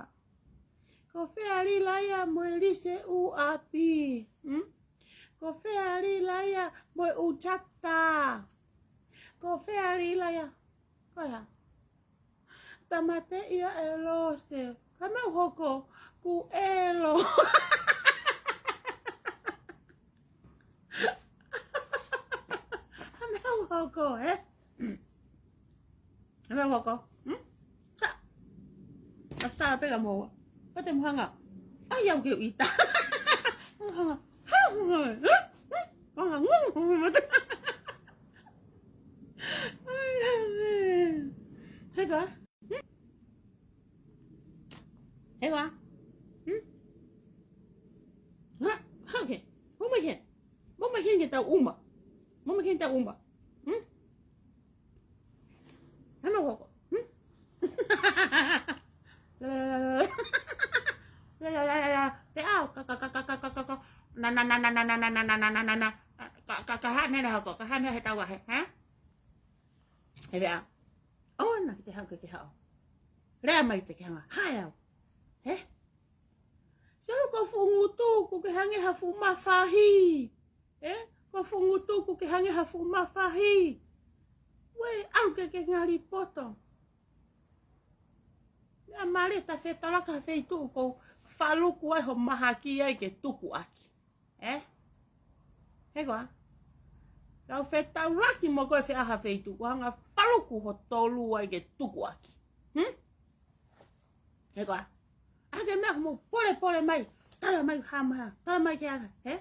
Ko fē ʻa Lila ia mo e lise ʻū ʻapi? Hmm? Ko fē ʻa Lila ia mo e ʻū chapter? Ko fē ʻa Lila ia? Ko ia. Tāmateʻi ia ʻe Lose. Ka meʻa hoko, kuo ʻelo. Ka meʻa hoko, ē? Ka meʻa hoko. Hmm? Sa. Ka sa pē ka mo. Ka te mo hanga. Ai, au ke ʻita. Mo hanga. Ha, hanga. Ha? Hmm? Hanga. Ngu. Ai, ai, ai. Heka. Hmm? Heka. Hmm? Ha, ha, ke. Mo mai ke. Mo mai ke ke tau uma. Mo mai ke tau uma. Hmm? Hana hoko. Hmm? Ya, ya, ya, ya, ya. Te au. Ka, ka, ka. Na, na, na. Ka, ka, ka hana na hoko. Ka hana he tau ahe. Ha? He vea. ʻOua naʻa ke te haʻu ke ke haʻu. Lea mai te ke hanga. Hae au. He? Sio ko fuʻu ngutu kuo ke hangē ha fuʻu mafahi. He? Ko fuʻu ngutu kuo ke hangē ha fuʻu mafahi. Uē, au ke ke ngali poto. Meʻa mālie ta fetaulaki ha feituʻu ʻoku faluku ai ho mahaki ai ke tuku ʻaki. Ē? He koa? Kau fetaulaki mo koe fē ʻa ha feituʻu, ko hanga faluku ho tolu ai ke tuku ʻaki. Hmm? He koa? ʻA ke meʻa mo polepole mai, tala mai hama, tala mai ke ʻaha, ē?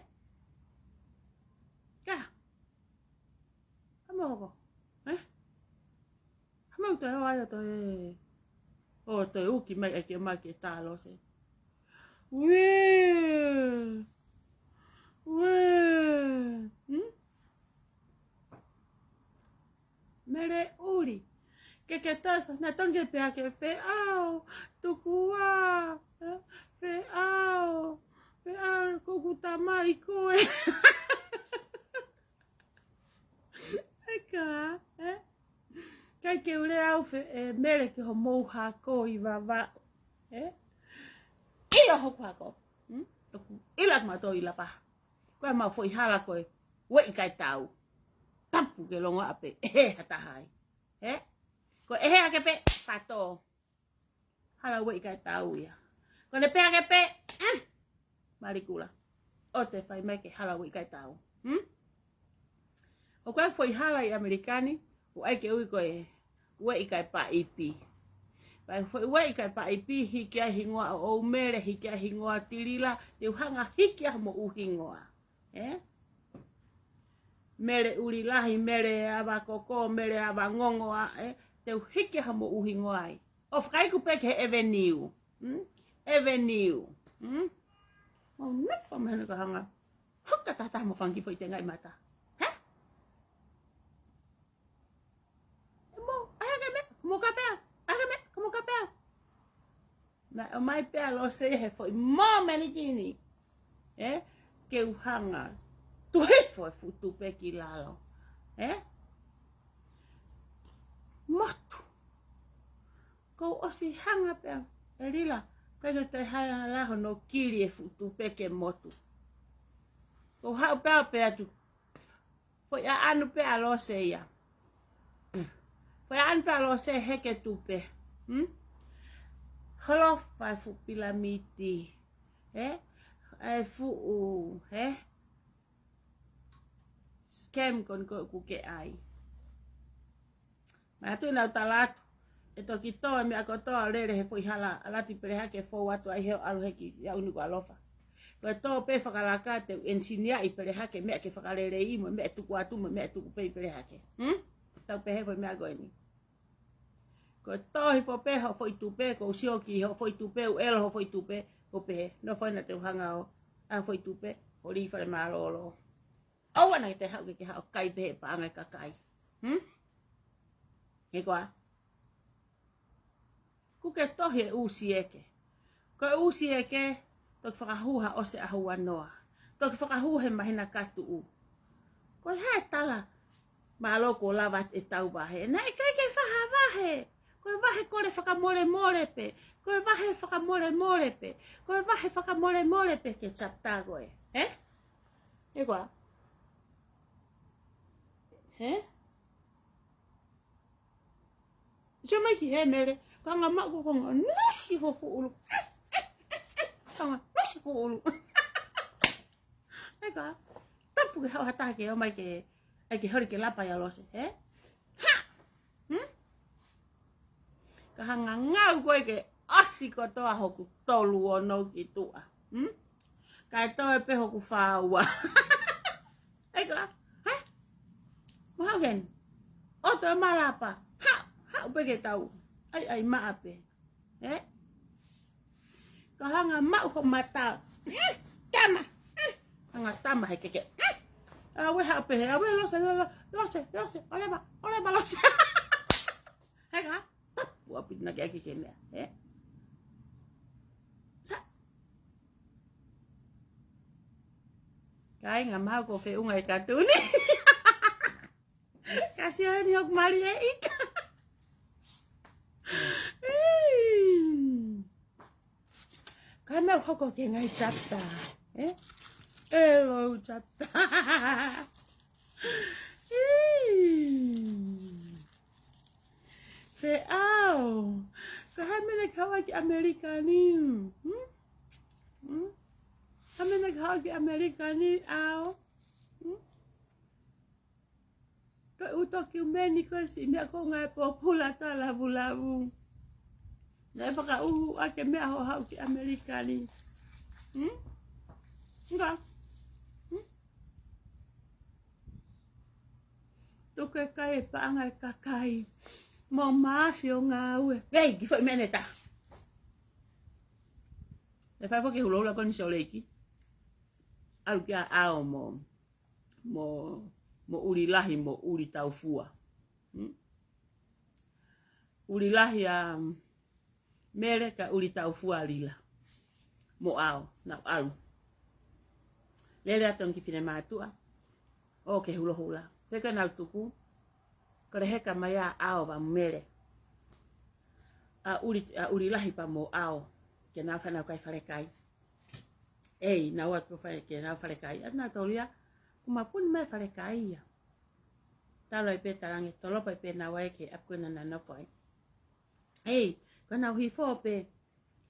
Ka. Ka mo hoko, ē? Ka mo toe hoa ia toe. ʻO toe uki mai ʻaki mai ke tā Lose. Uē. Uē. Hmm? Mele ʻuli. Ke ke tā, na tonge pea ke fē ʻao. Tukua. Ē? Fē ʻao. Fē ʻao, ko ʻeku tamai koe. Eka, ē? Kai ke ule au fē, ē, Mele ke ho mou hako ʻi Vavaʻu, ē? ʻIlo hoku hako, hmm? ʻOku ʻilo ʻa mātou ʻi Lapaha. Ko e mau foʻi hala ko e ueʻi kae tau. Tapu ke longo ʻapē, ʻe he ha taha ai. Ē? Ko e ʻe he ake pē, fato. Hala ueʻi kae tau ia. Ko ʻene pehē ake pē, mm, Malikula. ʻOua te fai mai ke hala ueʻi kae tau. Hmm? ʻOku ʻi ai e foʻi hala ʻi ʻAmelika ni, ʻoku ʻai ke ui ko e ueʻi kae paʻipi. Pea foʻi ueʻi kae paʻipi, hiki ai hingoa ʻo ʻOumele, hiki ai hingoa Tilila, te u hanga hiki ai mo ʻū hingoa. Ē? Mele ʻuli lahi, Mele ava koko, Mele ava ngongo ā, ē? Te u hiki ai mo ʻū hingoa ai. ʻO fakaiku pē ki he avenue. Hmm? Avenue. Hmm? Mau nefa mahena ka hanga. Hoka tata mo fangi foʻi tenga ʻi mata. Hē? Mo, ʻai ke meʻa, mo kapea. ʻAi ke meʻa, mo kapea. Na, ʻomai pē ʻa Lose he foʻi mōmeniti ni. Ē? Ke u hanga. Tuhi foʻi fuʻu tupe ki lalo. Ē? Motu. Ko u ʻosi hanga pē ʻe Lila. Kai ke te hanga la hono kili e fuʻu tupe ke motu. Ko u haʻu pē au pē atu. Foʻi ʻaʻanu pē ʻa Lose ia. Foʻi ʻaʻanu pē ʻa Lose heke tupe. Hmm? Holo fai fuʻu pilamiti. Ē? ʻAi fuʻu, ē? Scam ko eni ko ʻeku ke ʻai. Manatuʻi naʻa ku tala atu. ʻE toki tō e meʻa kotoa ʻo lele he foʻi hala, ʻalu atu ʻi Pelehake fou atu ai he ʻalu heki ia ʻUnukuʻalofa. Ko e tō pē fakalaka te u ʻenisiniaʻi Pelehake meʻa ke fakaleleiʻi mo e meʻa tuku atu mo e meʻa tuku pē ʻi Pelehake. Hmm? Tau pehē foʻi meʻa ko eni. Ko e tō hifo pē hoʻo foʻi tupe, ko u sio ki hoʻo foʻi tupe, u ʻelo hoʻo foʻi tupe, ko u pehē. Nofo ena te u hanga ʻo ʻai hoʻo foʻi tupe, holi fale mālōlō. ʻOua naʻa ke te haʻu ke ke haʻu kai pē he paʻanga e kakai. Hmm? He koa. Kuo ke tohi e ʻū sieke. Ko e ʻū sieke, toki fakahū ha ʻosi ʻaho ua noa. Toki fakahū he māhina ka tuʻu. Ko e hā e tala. Mālō kuo lava ʻetau vahe. Naʻe ʻikai ke faʻa vahe. Ko e vahe kole fakamolemole pē. Ko e vahe fakamolemole pē. Ko e vahe fakamolemole pē ki he chapter ko ē. Hē? Hē koā? Hē? Sio mai ki hē, Mele, ka hanga maʻu ko e konga nusi ho fuʻu ʻulu. Konga nusi ho fuʻu ʻulu. Hē koā, tapu ke haʻu ha taha ke ō mai ke, ʻai ke holi ke lapa ʻia Lose, hē? Ha! Hmm? Ka hanga ngāue ko ē ke ʻasi kotoa hoku tolu ono ki tuʻa. Hmm? Kae toe pē hoku fā ua. Hē koā, hē? Mo haʻu heni. ʻOto e malapa. Haʻu, haʻu pē ke tau ʻaiʻai maʻa pē. Hē? Ka hanga maʻu ho mata. Hmm, tama. Hmm, hanga tama he keke. Hmm. ʻAve haʻu pē hē, ʻave Lose, Lose, Lose, Lose, ʻoleva, ʻoleva Lose. Hē koā, tapu ʻaupito naʻa ke ʻai ke meʻa, hē? Sa. Kāinga, mahalo kuo feʻunga e kātuni. Ka sio heni hoku mali ʻe ʻita. Ei. Ka meʻa hoko ki he ngaahi chapter, ē? ʻE lou chapter. Ei. Feʻao. Ka hā e meʻa naʻe haʻu ai ki ʻAmelika ni? Hmm? Hmm? Hā e meʻa naʻe haʻu ai ki ʻAmelika ni, ʻAo? Hmm? Ko e ʻū tokimeni ko ē, siʻi meʻa ko ē ngaahi pōpula talavulavú. Naʻe fakaʻuhu ʻaki e meʻa hoʻo haʻu ki ʻAmelika ni. Hmm? Nga. Hmm? Tuku e kai e paʻanga e kakai. Mo mafi ʻo ngāue. Vei, ki foʻi meʻa ne ta. ʻE fai foki e hulohula ko eni Sōleki. ʻAlu kia ʻAo mo, mo, mo ʻUlilahi mo ʻUlitaufua. Hmm? ʻUlilahi ʻa Mele kae ʻUlitaufua ʻa Lila. Mo ʻAo, nau ʻalu. Lele atu e ongo kiʻi finemātuʻa ʻo ke hulohula. Pea ko ʻenau tuku, ko e leheka mai ʻa ʻAo pea mo Mele. ʻA ʻUli, ʻa ʻUlilahi pea mo ʻAo, ke nau fai ʻenau kai falekai. Ei, nau atu pē fai ke nau falekai. ʻA nau taulia, kuo mapuni mai falekai ia. Talu ai pē talange, tolopa ai pē naua ē ki he ʻapi ko ē naʻa nau nofo ai. Ei, ko ʻenau hifo pē,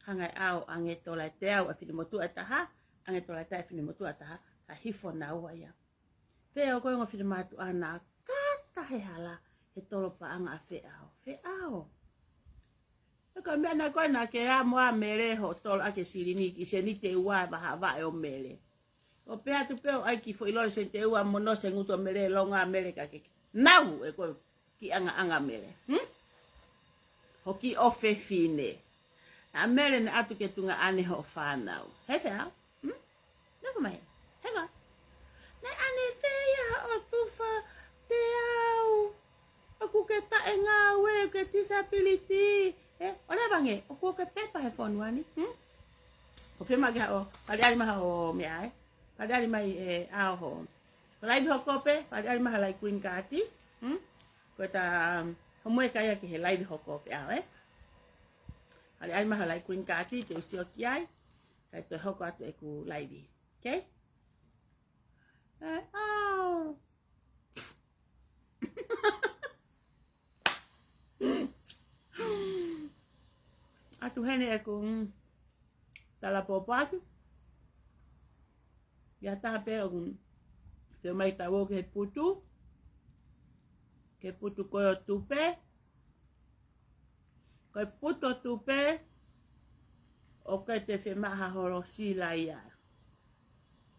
hanga ʻe ʻAo ʻange tola ʻe teau ʻa e finemotuʻa ʻe taha, ʻange tola ʻe taha ʻa e finemotuʻa ʻe taha, ka hifo naua ia. Feʻao ko e ongo finemātuʻa naʻa kata he hala, he tolo paʻanga ʻa Feʻao. Feʻao. Ko e meʻa naʻe ko ē naʻa ke ʻā mo ʻā Mele hoʻo tolo ʻaki e silini ki he seniti ʻe ua ʻa e vahaʻa vaʻe ʻo Mele. ʻO pehē atu pē ʻo ʻai ki foʻi lole seniti ʻe ua mo nose ngutu ʻo Mele, longa Mele ka ke nau ʻe ko e kiʻi ʻangaʻanga Mele. Hmm? Ho kiʻi ʻofefine. ʻA Mele naʻe ʻatu ki he tuongaʻane hoʻo fānau. Hē Feʻao? Hmm? Nofo mai. Hē koā? Naʻe ʻanefē ia hoʻo tufa teau. ʻOku ke taʻengāue, ʻoku ke disability. Ē, ʻoleva ange, ʻoku ke pepa he fonua ni. Hmm? Ko fē mai ke haʻu, paliali mai haʻo meʻa ē. Paliali mai ē ʻAo ho. Ko e laivi hoko pē, paliali mai haʻo lai green card. Hmm? Ko e ta, um, homo e kaia ki he laivi hoko pē ʻAo ē. Paliali mai haʻo lai green card, te u sio ki ai. Kae toe hoko atu ʻeku laivi. Okay? Ē, ʻAo. ʻAtu heni ʻeku, mm, tala pōpoaki. ʻI ai ha taha pē ʻoku fiemaʻu ke tau ō ki he putu. Ki he putu ko ē ʻo tupe. Ko e putu ʻo tupe, ʻoku ʻikai te fiemaʻu ha holo sila ia.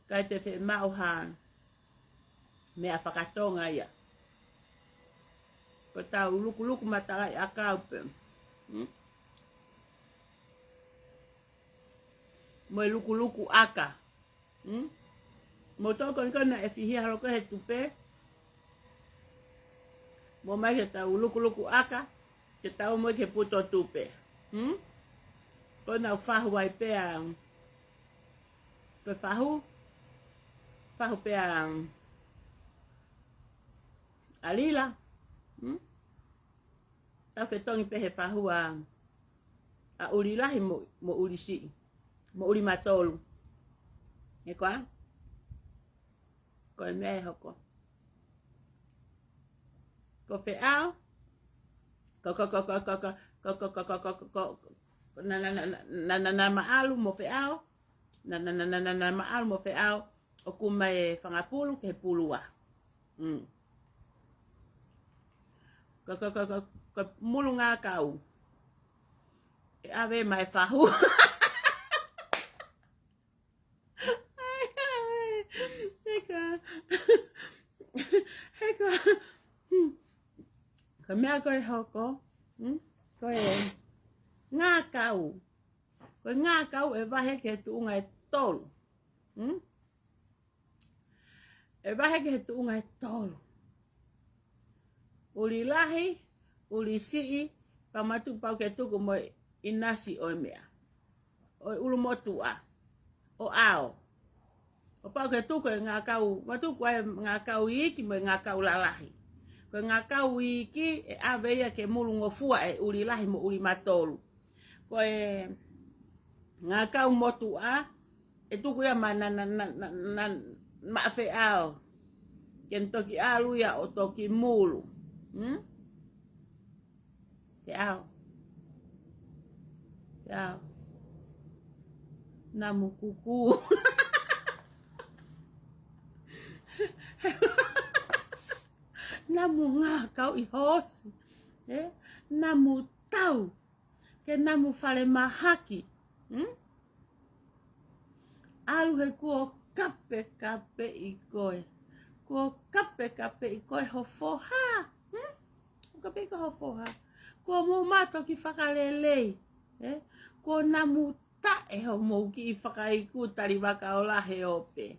ʻIkai te fiemaʻu ha meʻa fakatonga ia. Ko ʻetau lukuluku matalaʻiʻakau pē. Hmm? Mo e lukuluku ʻaka. Hmm? Mo tokoni ko ē naʻe fihia holo ko ē he tupe. Mo mai ke tau lukuluku ʻaka, ke tau mo ke putu ʻo tupe. Hmm? Ko ʻenau fahu ai pē ʻa, ko e fahu, fahu pē ʻa, ʻa Lila. Hmm? Tau fetongi pē he fahu ʻa ʻUlilahi mo, mo ʻUlisiʻi. Mo ʻUlimatolu. He ko ā? Ko e meʻa ʻe hoko. Ko Feʻao. Ko, ko, ko, na, na, na, na, na, na, Maʻalu mo Feʻao. Na, na, na, na, na, na, Maʻalu mo Feʻao. ʻOku mai e fanga pulu ki he pulu ua. Mm. Ko, ko, ko, ko, ko Mulungakau. ʻE ʻave mai fahu. He ko, he ko, hmm. Ko e meʻa ko ē hoko, hmm? Ko e ngākau. Ko e ngākau ʻe vahe ki he tuʻunga ʻe tolu. Hmm? ʻE vahe ki he tuʻunga ʻe tolu. ʻUlilahi, ʻUlisiʻi, pea matu pau ke tuku mo e ʻinasi ʻo e meʻa. ʻO e ʻulumotuʻa. ʻO ʻao. ʻO pau ke tuku e ngākau, matu ko e ngākau iiki mo e ngākau lalahi. Ko e ngākau iiki ʻe ʻave ia ke Mulungofua ʻe ʻUlilahi mo ʻUlimatolu. Ko e ngākau motuʻa, ʻe tuku ia maʻa na, na, na, na, na, maʻa Feʻao. Ke ne toki ʻalu ia ʻo toki mulu. Hmm? Feʻao. Feʻao. Namu kuku. Namu ngākau ʻi hoosi. Eh? Namu tau. Ke namu falemahaki. Hmm? ʻAlu he kuo kapekapeʻi koe. Kuo kapekapeʻi koe ho foha. Hmm? Kuo kapekapeʻi koe ho foha. Kuo mou mātoki fakalelei. Eh? Kuo namu taʻe hoʻomou kiʻi fakaiku tali vaka ola he ope.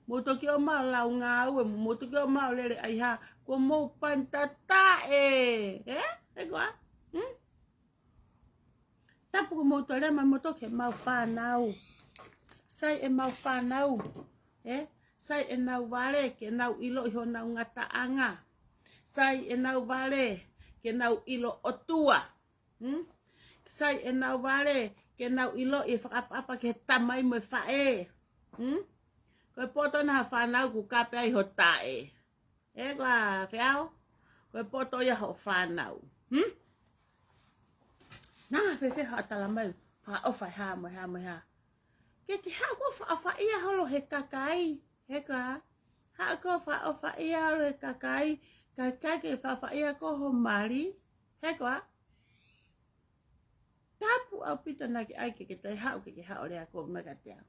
Mou toki ō mai ʻo lau ngāue, mou toki ō mai ʻo lele ʻaiha. Kuo mou pani tataʻe. Eh? He ko ā? Hmm? Tapu ko mou toe lea mai mo toki he mau fānau. Sai e mau fānau. Eh? Sai e nau vale, ke nau ʻiloʻi honau ngataʻanga. Sai e nau vale, ke nau ʻilo ʻOtua. Hmm? Sai e nau vale, ke nau ʻiloʻi e fakaʻapaʻapa ki he tamai mo e faʻē. Hmm? Ko e poto ena ha fānau kuo kape ai ho taʻe. He ko ā Feʻao, ko e poto ia hoʻo fānau. Hmm? Naʻa fēfē haʻo tala mai, fakaʻofa e hā mo e hā mo e hā. Ke ke haʻu ko e fakaʻofaʻia holo he kakai, he ko ā. Haʻu ko e fakaʻofaʻia holo he kakai, kakai ke fakaʻofaʻia ko ho mali, he ko ā. Tapu ʻaupito naʻa ke ʻai ke ke toe haʻu ke ke haʻo lea ko mai kiate au.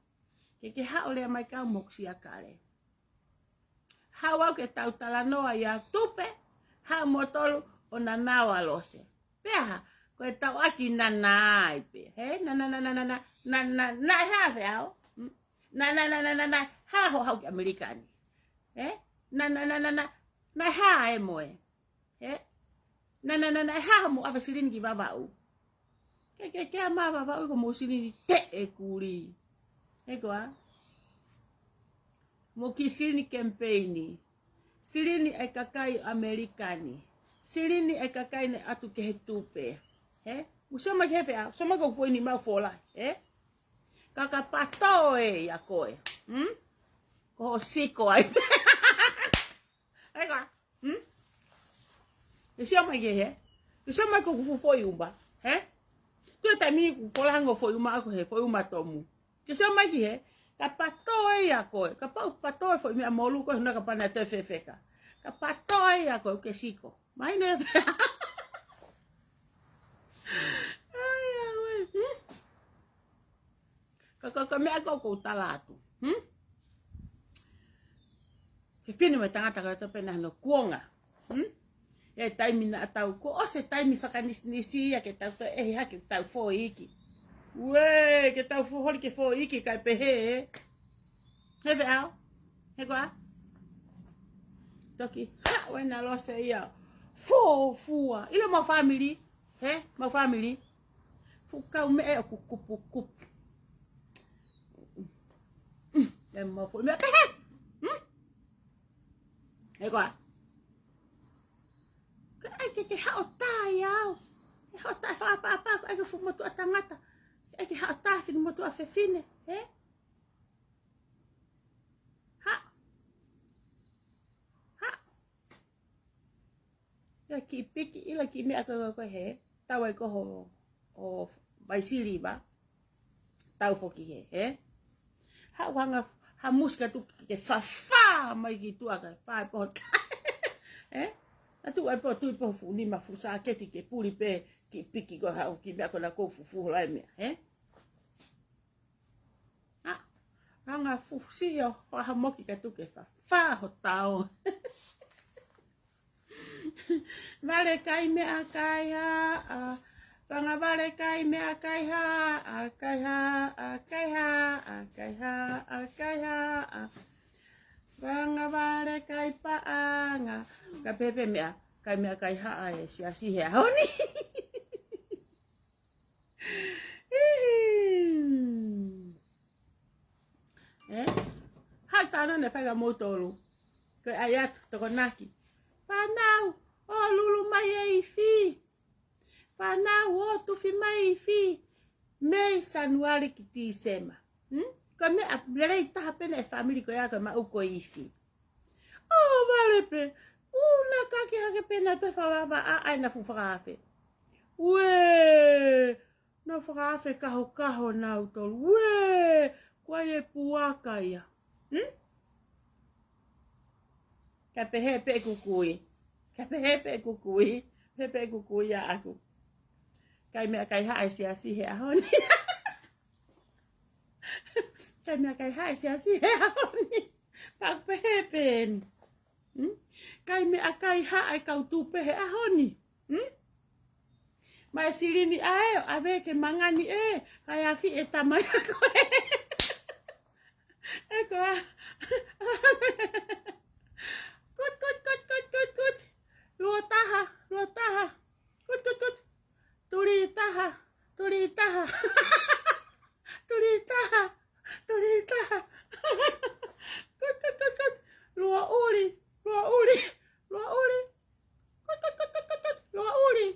Ke ke haʻo lea mai kau mokusia kale. Haʻu au ke tau talanoa ia tupe, haʻu motolu ʻo nanao ʻa Lose. Pea hā, ko e tau ʻaki nana ai pē. He, nana, nana, nana, nana, nana, he hā Feʻao? Mm. Nana, nana, nana, nana, hā hoʻo haʻu ki ʻAmelika ni? He? Nana, nana, nana, nana, hā e moe? He? Nana, nana, nana, hā hoʻomou ʻave silini ki Vavaʻu? Ke, ke, ke ama Vavaʻu ko mou silini teʻe kuli. He ko ā? Mou kiʻi silini kemipeini. Silini e kakai ʻAmelika ni. Silini e kakai naʻe ʻatu ki he tupe. He? Mou sio mai ki he Feʻao, sio mai ko e foʻi nima fola. He? Ka ka pato e ia koe. Hmm? Ko hoʻo siko ai. He ko ā? Hmm? Ke sio mai ki he? Ke sio mai ko e kufu foʻi uma. He? Tuʻu e taimi kuo fola hangē foʻi uma ako he foʻi uma tomu. Ke sio mai ki he? Ka pato e ia koe. Kapau pato e foʻi meʻa molu ko e huna ka pana te fefeka. Ka pato e ia koe ke siko. Mai ne fe. Ai, ai, ai. Hmm? Ka, ka, ka meʻa ko ē ʻoku ou tala atu. Hmm? Ke fini mai tangata ka to pena no kuonga. Hmm? E taimi naʻa tau ko ʻosi e taimi fakanisinisi ia ke tau toe ʻehe hake tau foʻi iiki. Uē, ke tau foʻi holi ke foʻi iiki kai pehē. He Feʻao? He ko ā? Toki haʻu ena Lose ia. Fuofua. ʻIlo mau fāmili. He? Mau fāmili. Fuʻu kau meʻa ʻoku kupukupu. Mm, e mau fuʻu meʻa pehē. Hmm? He ko ā? ke haʻo tā ia au. Ke haʻo tā, fakaʻapaʻapa, ko e ke fuʻu motuʻa tangata. Ke ke haʻo tā finemotuʻa fefine, hē? Haʻo. Haʻo. Ia kiʻi piki, ʻila kiʻi meʻa ko ē, ko ē, hē? Tau ai ko ho, ho vaisili va. Tau foki hē, hē? Haʻu hanga ha musi ka tuku ke fafā mai ki tuʻa ka fai pō tā. Hē? Ka tuku ai pō tui pō fuʻu nima fuʻu sāketi ke puli pē kiʻi piki ko haʻu kiʻi meʻa ko ena ko fufuhu lai meʻa, hē? Haʻu hanga fusi ʻo fakahamoki ka tuku ke fafā ho tao. Vale kai meʻakai haʻa. Fanga vale kai meʻakai haʻa, kai haʻa, kai haʻa, kai haʻa, kai haʻa. Fanga vale kai paʻanga. Ka pehē pē meʻa, kai meʻakai haʻa e siasi he ʻaho ni. Ē? Haʻu tānaki ne fai kia moutolu. Ko e ʻai atu, Tokonaki. Fānau, ʻo lulu mai e ifi. Fānau, ʻo tufi mai e ifi. Mei Sānuali ki Tīsema. Hmm? Ko e meʻa lelei taha pē ʻena e fāmili ko ia ko e maʻu ko e ifi. ʻO vale pē, ʻū na kaki hake pē na toe fakavava ʻa ʻai na fuʻu fakaafe. Uē, na fakaafe kahokaho nautolu. Uē, ko ai e puaka ia. Hmm? Ka pehē pē kukui. Ka pehē pē kukui. Pehē pē kukui ʻaʻaku. Kai meʻakai haʻa e siasi he ʻaho ni. Kai meʻakai haʻa e siasi he ʻaho ni. Pau pehē pē eni. Hmm? Kai meʻakai haʻa e kau tupe he ʻaho ni. Hmm? Mai silini ʻa e, ʻave ke mangani ē, kai afi e tamai ako ē. E ko a. Kut, kut, kut, kut, kut, kut. Lua taha, lua taha. Kut, kut, kut. Tuli taha, tuli taha. Tuli taha, tuli taha. Kut, kut, kut, kut. Lua ʻuli, lua ʻuli, lua ʻuli. Kut, kut, kut, kut, kut, kut. Lua ʻuli.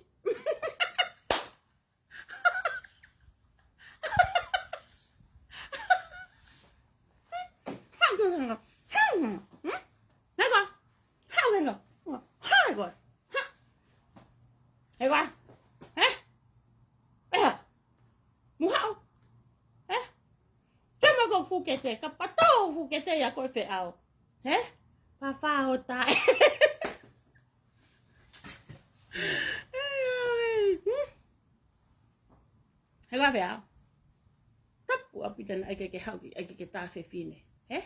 Haʻu ke ngongo. Haʻu ke ngongo. Hmm? Haʻu ke ngongo. Haʻu ke ngongo. Haʻu ke ngongo. Haʻu ke ngongo. Hē? ʻEha. Mou haʻu. Hē? Ke mo ko fukete, ka pato fukete ia ko e feʻao. Hē? Fafā ho tae. Ai, ai. Hmm? He lawe au. Tapu ʻaupito naʻe ʻikai ke haʻu ki, ʻikai ke tā fefine. Hē?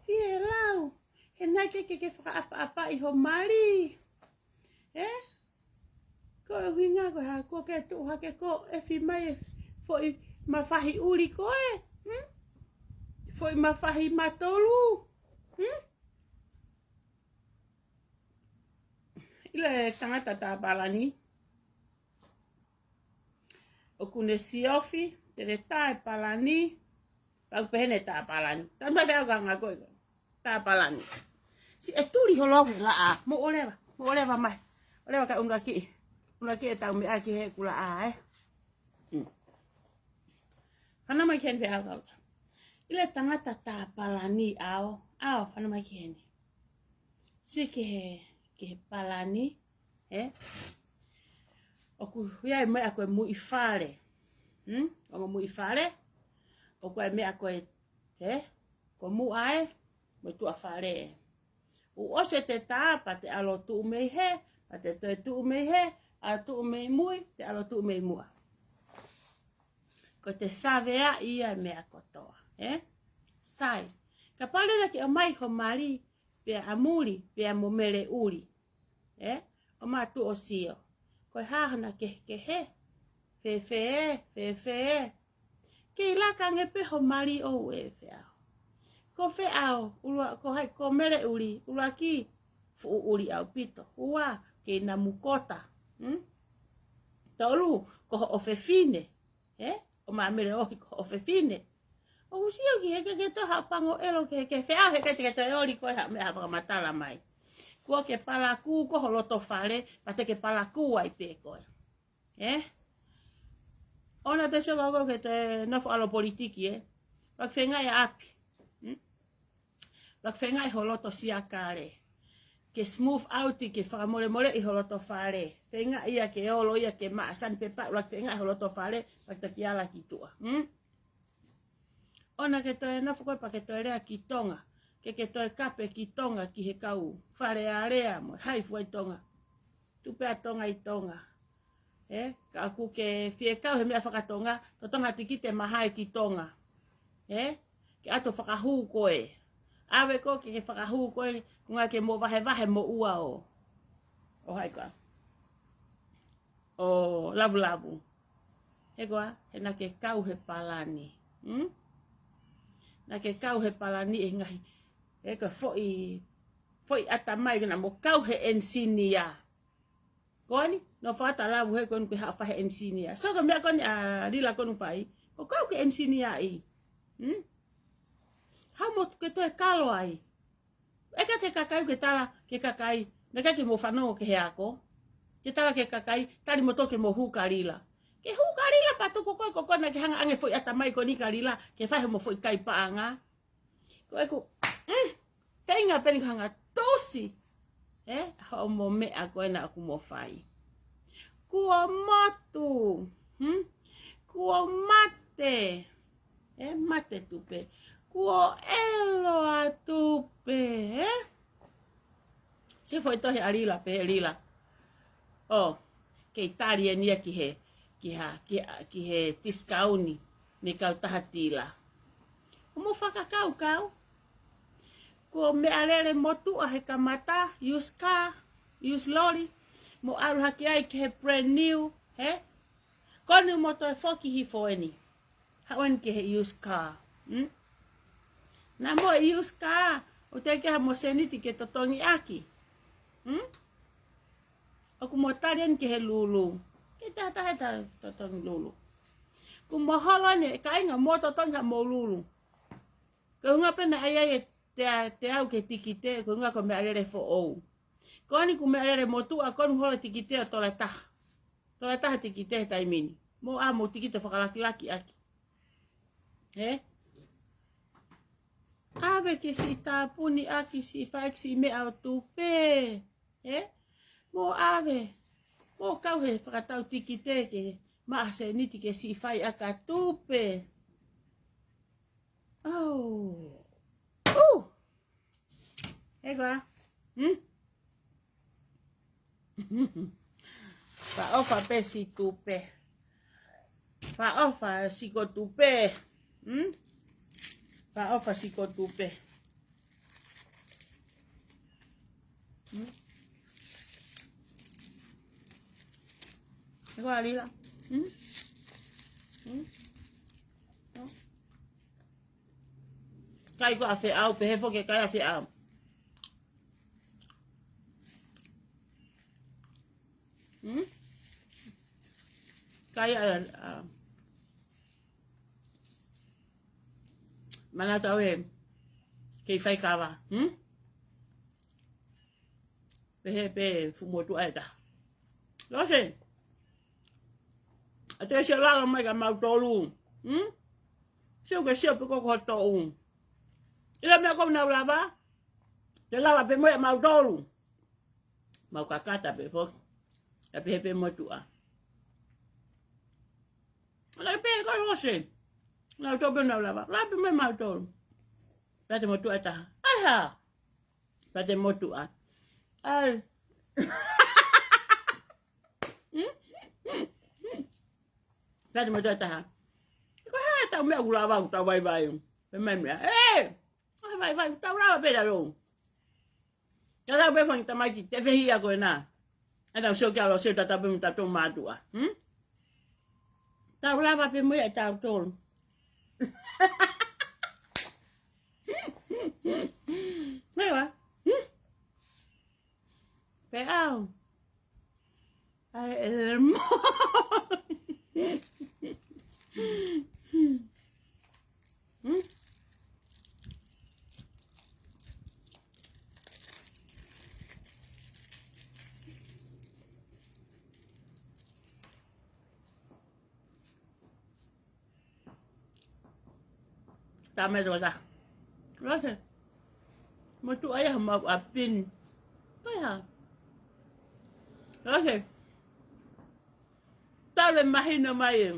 Fie lau. He naʻe ʻikai ke, ke fakaʻapaʻapaʻi ho mali. Hē? Ko e ʻuhinga ko e hā, ko ke tuʻu hake ko e fimai e foʻi mafahi ʻuli ko ē. Hmm? Foʻi mafahi matolu. Hmm? ʻIlo e tangata tā palani. ʻOku ne siofi, te ne tā e palani. Pau pehē ne tā palani. Tā mai pē au ka ngako iko. Tā palani. Siʻi e tuli ho loki laʻā. Mou ʻoleva. Mou ʻoleva mai. ʻOleva ka ʻunuaki. ʻUnuaki e tau meʻa ki he ʻeku laʻā, ē. Hmm. Fanongo mai ki heni pē au ka uta. ʻIlo e tangata tā palani ʻao. ʻAo, fanongo mai ki heni. Siʻi ki he, ki he palani, hē? ʻOku ʻi ai e meʻa ko e muʻi fale. Hmm? Ongo muʻi fale. ʻOku ʻi ai e meʻa ko e, hē? Ko muʻa ē, mo e tuʻa fale ē. ʻOku ʻosi e te tā, pea te ʻalu ʻo tuʻu mei hē, pea te toe tuʻu mei hē, ʻalu ʻo tuʻu mei muʻa, te ʻalu ʻo tuʻu mei muʻa. Ko e te saveaʻi ia e meʻa kotoa, ē? Sai. Kapau leva ke ʻomai ho mali, pea ʻa muli, pea mo mele ʻuli. Ē? ʻO mātuʻa ʻo sio. Ko e hā hona kehekehe. Fēfē, fēfē. Kei laka ange pē ho mali ʻoʻou ē feʻao. Ko feʻao, ʻulua, ko hai, ko mele ʻuli, ʻuluaki, fuʻu ʻuli ʻaupito. Ua, kei namu kota. Hmm? Tolu, ko hoʻo fefine. Ē? ʻO māmele ohi ko hoʻo fefine. ʻOku sio ki he ke ke toe haʻu pango ʻelo ke, ke feʻao he ke te ke toe oli ko e haʻu meʻa fakamatala mai. Kuo ke palakū ko ho loto fale, pea te ke palakū ai pē koe. Ē? ʻOua te sio kau ke te nofo ʻalu ʻo politiki, ē? Pea ke feingaʻi ʻapi. Hmm? Pea ke feingaʻi ho loto siakale. Ke smooth out, ke fakamolemoleʻi ho loto fale. Feingaʻi ia ke olo ia ke maʻasani pē pau, pea ke feingaʻi ho loto fale, pea ke taki ala ki tuʻa. Hmm? ʻOua ke toe nofo koe pea ke toe lea ki Tonga. Ke ke toe kape ki Tonga ki he kau Fale Alea mo Haʻi Fua ʻi Tonga. Tupe ʻa Tonga ʻi Tonga. Ē, ka ʻoku ke fie kau he meʻa faka-Tonga, totongi ha tikite mahae ki Tonga. Ē, ke ʻalu ʻo fakahū koe. ʻAve koe ke ke fakahū koe, ko e ʻuhinga ke mo vahevahe moʻua ʻo, ʻo hai koā, ʻo Lavulavu. He koā, he naʻa ke kau he palani. Hmm? Naʻa ke kau he palani ʻi he ngaahi, he ko e foʻi, foʻi ʻatamai ko ena mo kau he ʻenisinia. Ko eni, nofo atu ʻa Lavu he ko eni ke haʻu ʻo fai he ʻenisinia. So ko e meʻa ko eni ʻa Lila ko eni ʻoku fai, ko e kau ki he ʻenisinia ē. Hmm? Haʻu mo ke toe kalo ai. ʻIkai ke kakai ke tala ki he kakai, naʻe ʻikai ke mo fanongo ki he ako. Ke tala ki he kakai, tali moutolu ke mo hū kia Lila. Ke hū kia Lila pea tuku koe, ko koe naʻa ke hanga ʻange foʻi ʻatamai ko eni kia Lila, ke fai hoʻomo foʻi kai paʻanga. Ko ʻeku, mm, feinga pē eni ke hanga ʻo tusi. Ē, hoʻomo meʻa ko ena ʻoku mo fai. Kuo motu, hmm? Kuo mate. Ē, mate Tupe. Kuo ʻelo ʻa Tupe, ē? Sio foʻi tohi ʻa Lila, pehē ʻe Lila, ʻo, kei tali eni ia ki he, ki ha, ki ha, ki he tisikauni mei he kautaha tila. ʻOku mo fakakaukau. Ko e meʻalele motuʻa he kamata, used car, used lorry, mo ʻalu hake ai ki he brand new, ē? Ko eni mo toe foki hifo eni. Haʻu eni ki he used car. Hmm? Naʻa mo e used car, ʻoku teʻeki ai haʻamo seniti ke totongi ʻaki. Hmm? ʻOku mo tali eni ki he lulu. Ke tahataha e ta totongi lulu. Kuo mo holo eni, kāinga, mo totongi haʻamo lulu. Ko e ʻuhinga pē naʻe ʻai ai e te, teau ki he tikite, ko e ʻuhinga ko e meʻalele foʻou. Ko eni ko e meʻalele motuʻa, ko eni holo e tikite ʻo tola taha. Tola taha e tikite he taimi ni. Mo ʻai mo e tikite fakalakilaki ʻaki. Ē? ʻAve ke siʻi tāpuni ʻaki, siʻi fai ʻaki siʻi meʻa ʻo Tupe. Ē? Mo ʻave. Mo kau he fakatau tikite ke maʻu ha seniti ke siʻi fai ʻaki ʻa Tupe. Oh. Uh. He koā? Hmm? Fakaʻofa pē siʻi Tupe. Fakaʻofa siʻi ko Tupe. Hmm? Fakaʻofa siʻi ko Tupe. Hmm? He koā Lila? Hmm? Hmm? Hmm? Kai ko ʻAfeʻau, pehē foki kai ʻAfeʻau. Hmm? Kai ʻa, ʻa, manatu au ē, kei fai kava. Hmm? Pehē pē fuʻu motuʻa ʻe taha. Lose. ʻA te sio lalo mai kia mautolu. Hmm? Sio ke sio pē ko ko toʻu. ʻIlo meʻa ʻoku nau lava. Te lava pē mo ia mautolu. Mau kakata pē foki. ʻA pehē pē motuʻa. Lava pē ko Lose. Nau tō pē nau lava. Lava pē mo ia mautolu. Pea te motuʻa ʻe taha. ʻAi hā. Pea te motuʻa. ʻAi. Pea te motuʻa ʻe taha. Ko e hā ʻetau meʻa ʻoku lava ʻoku tau vaivai. Pea mai meʻa. Ē! ʻOku vaivai ʻoku tau lava pē lalo. Ka tau pē fanga tamaiki te fehiʻa ko ena. ʻA tau sio kia Lose, tatau pē mo tautolu mātuʻa. Hmm? Tau lava pē mo ia ʻe tautolu. Meʻa. Hmm? Pea au. ʻAi, ʻe mo. Hmm? Tama e tokotaha. Lose. Motuʻa ia homau ʻapi ni. Ko e hā? Lose. Tau le mahino mai ē.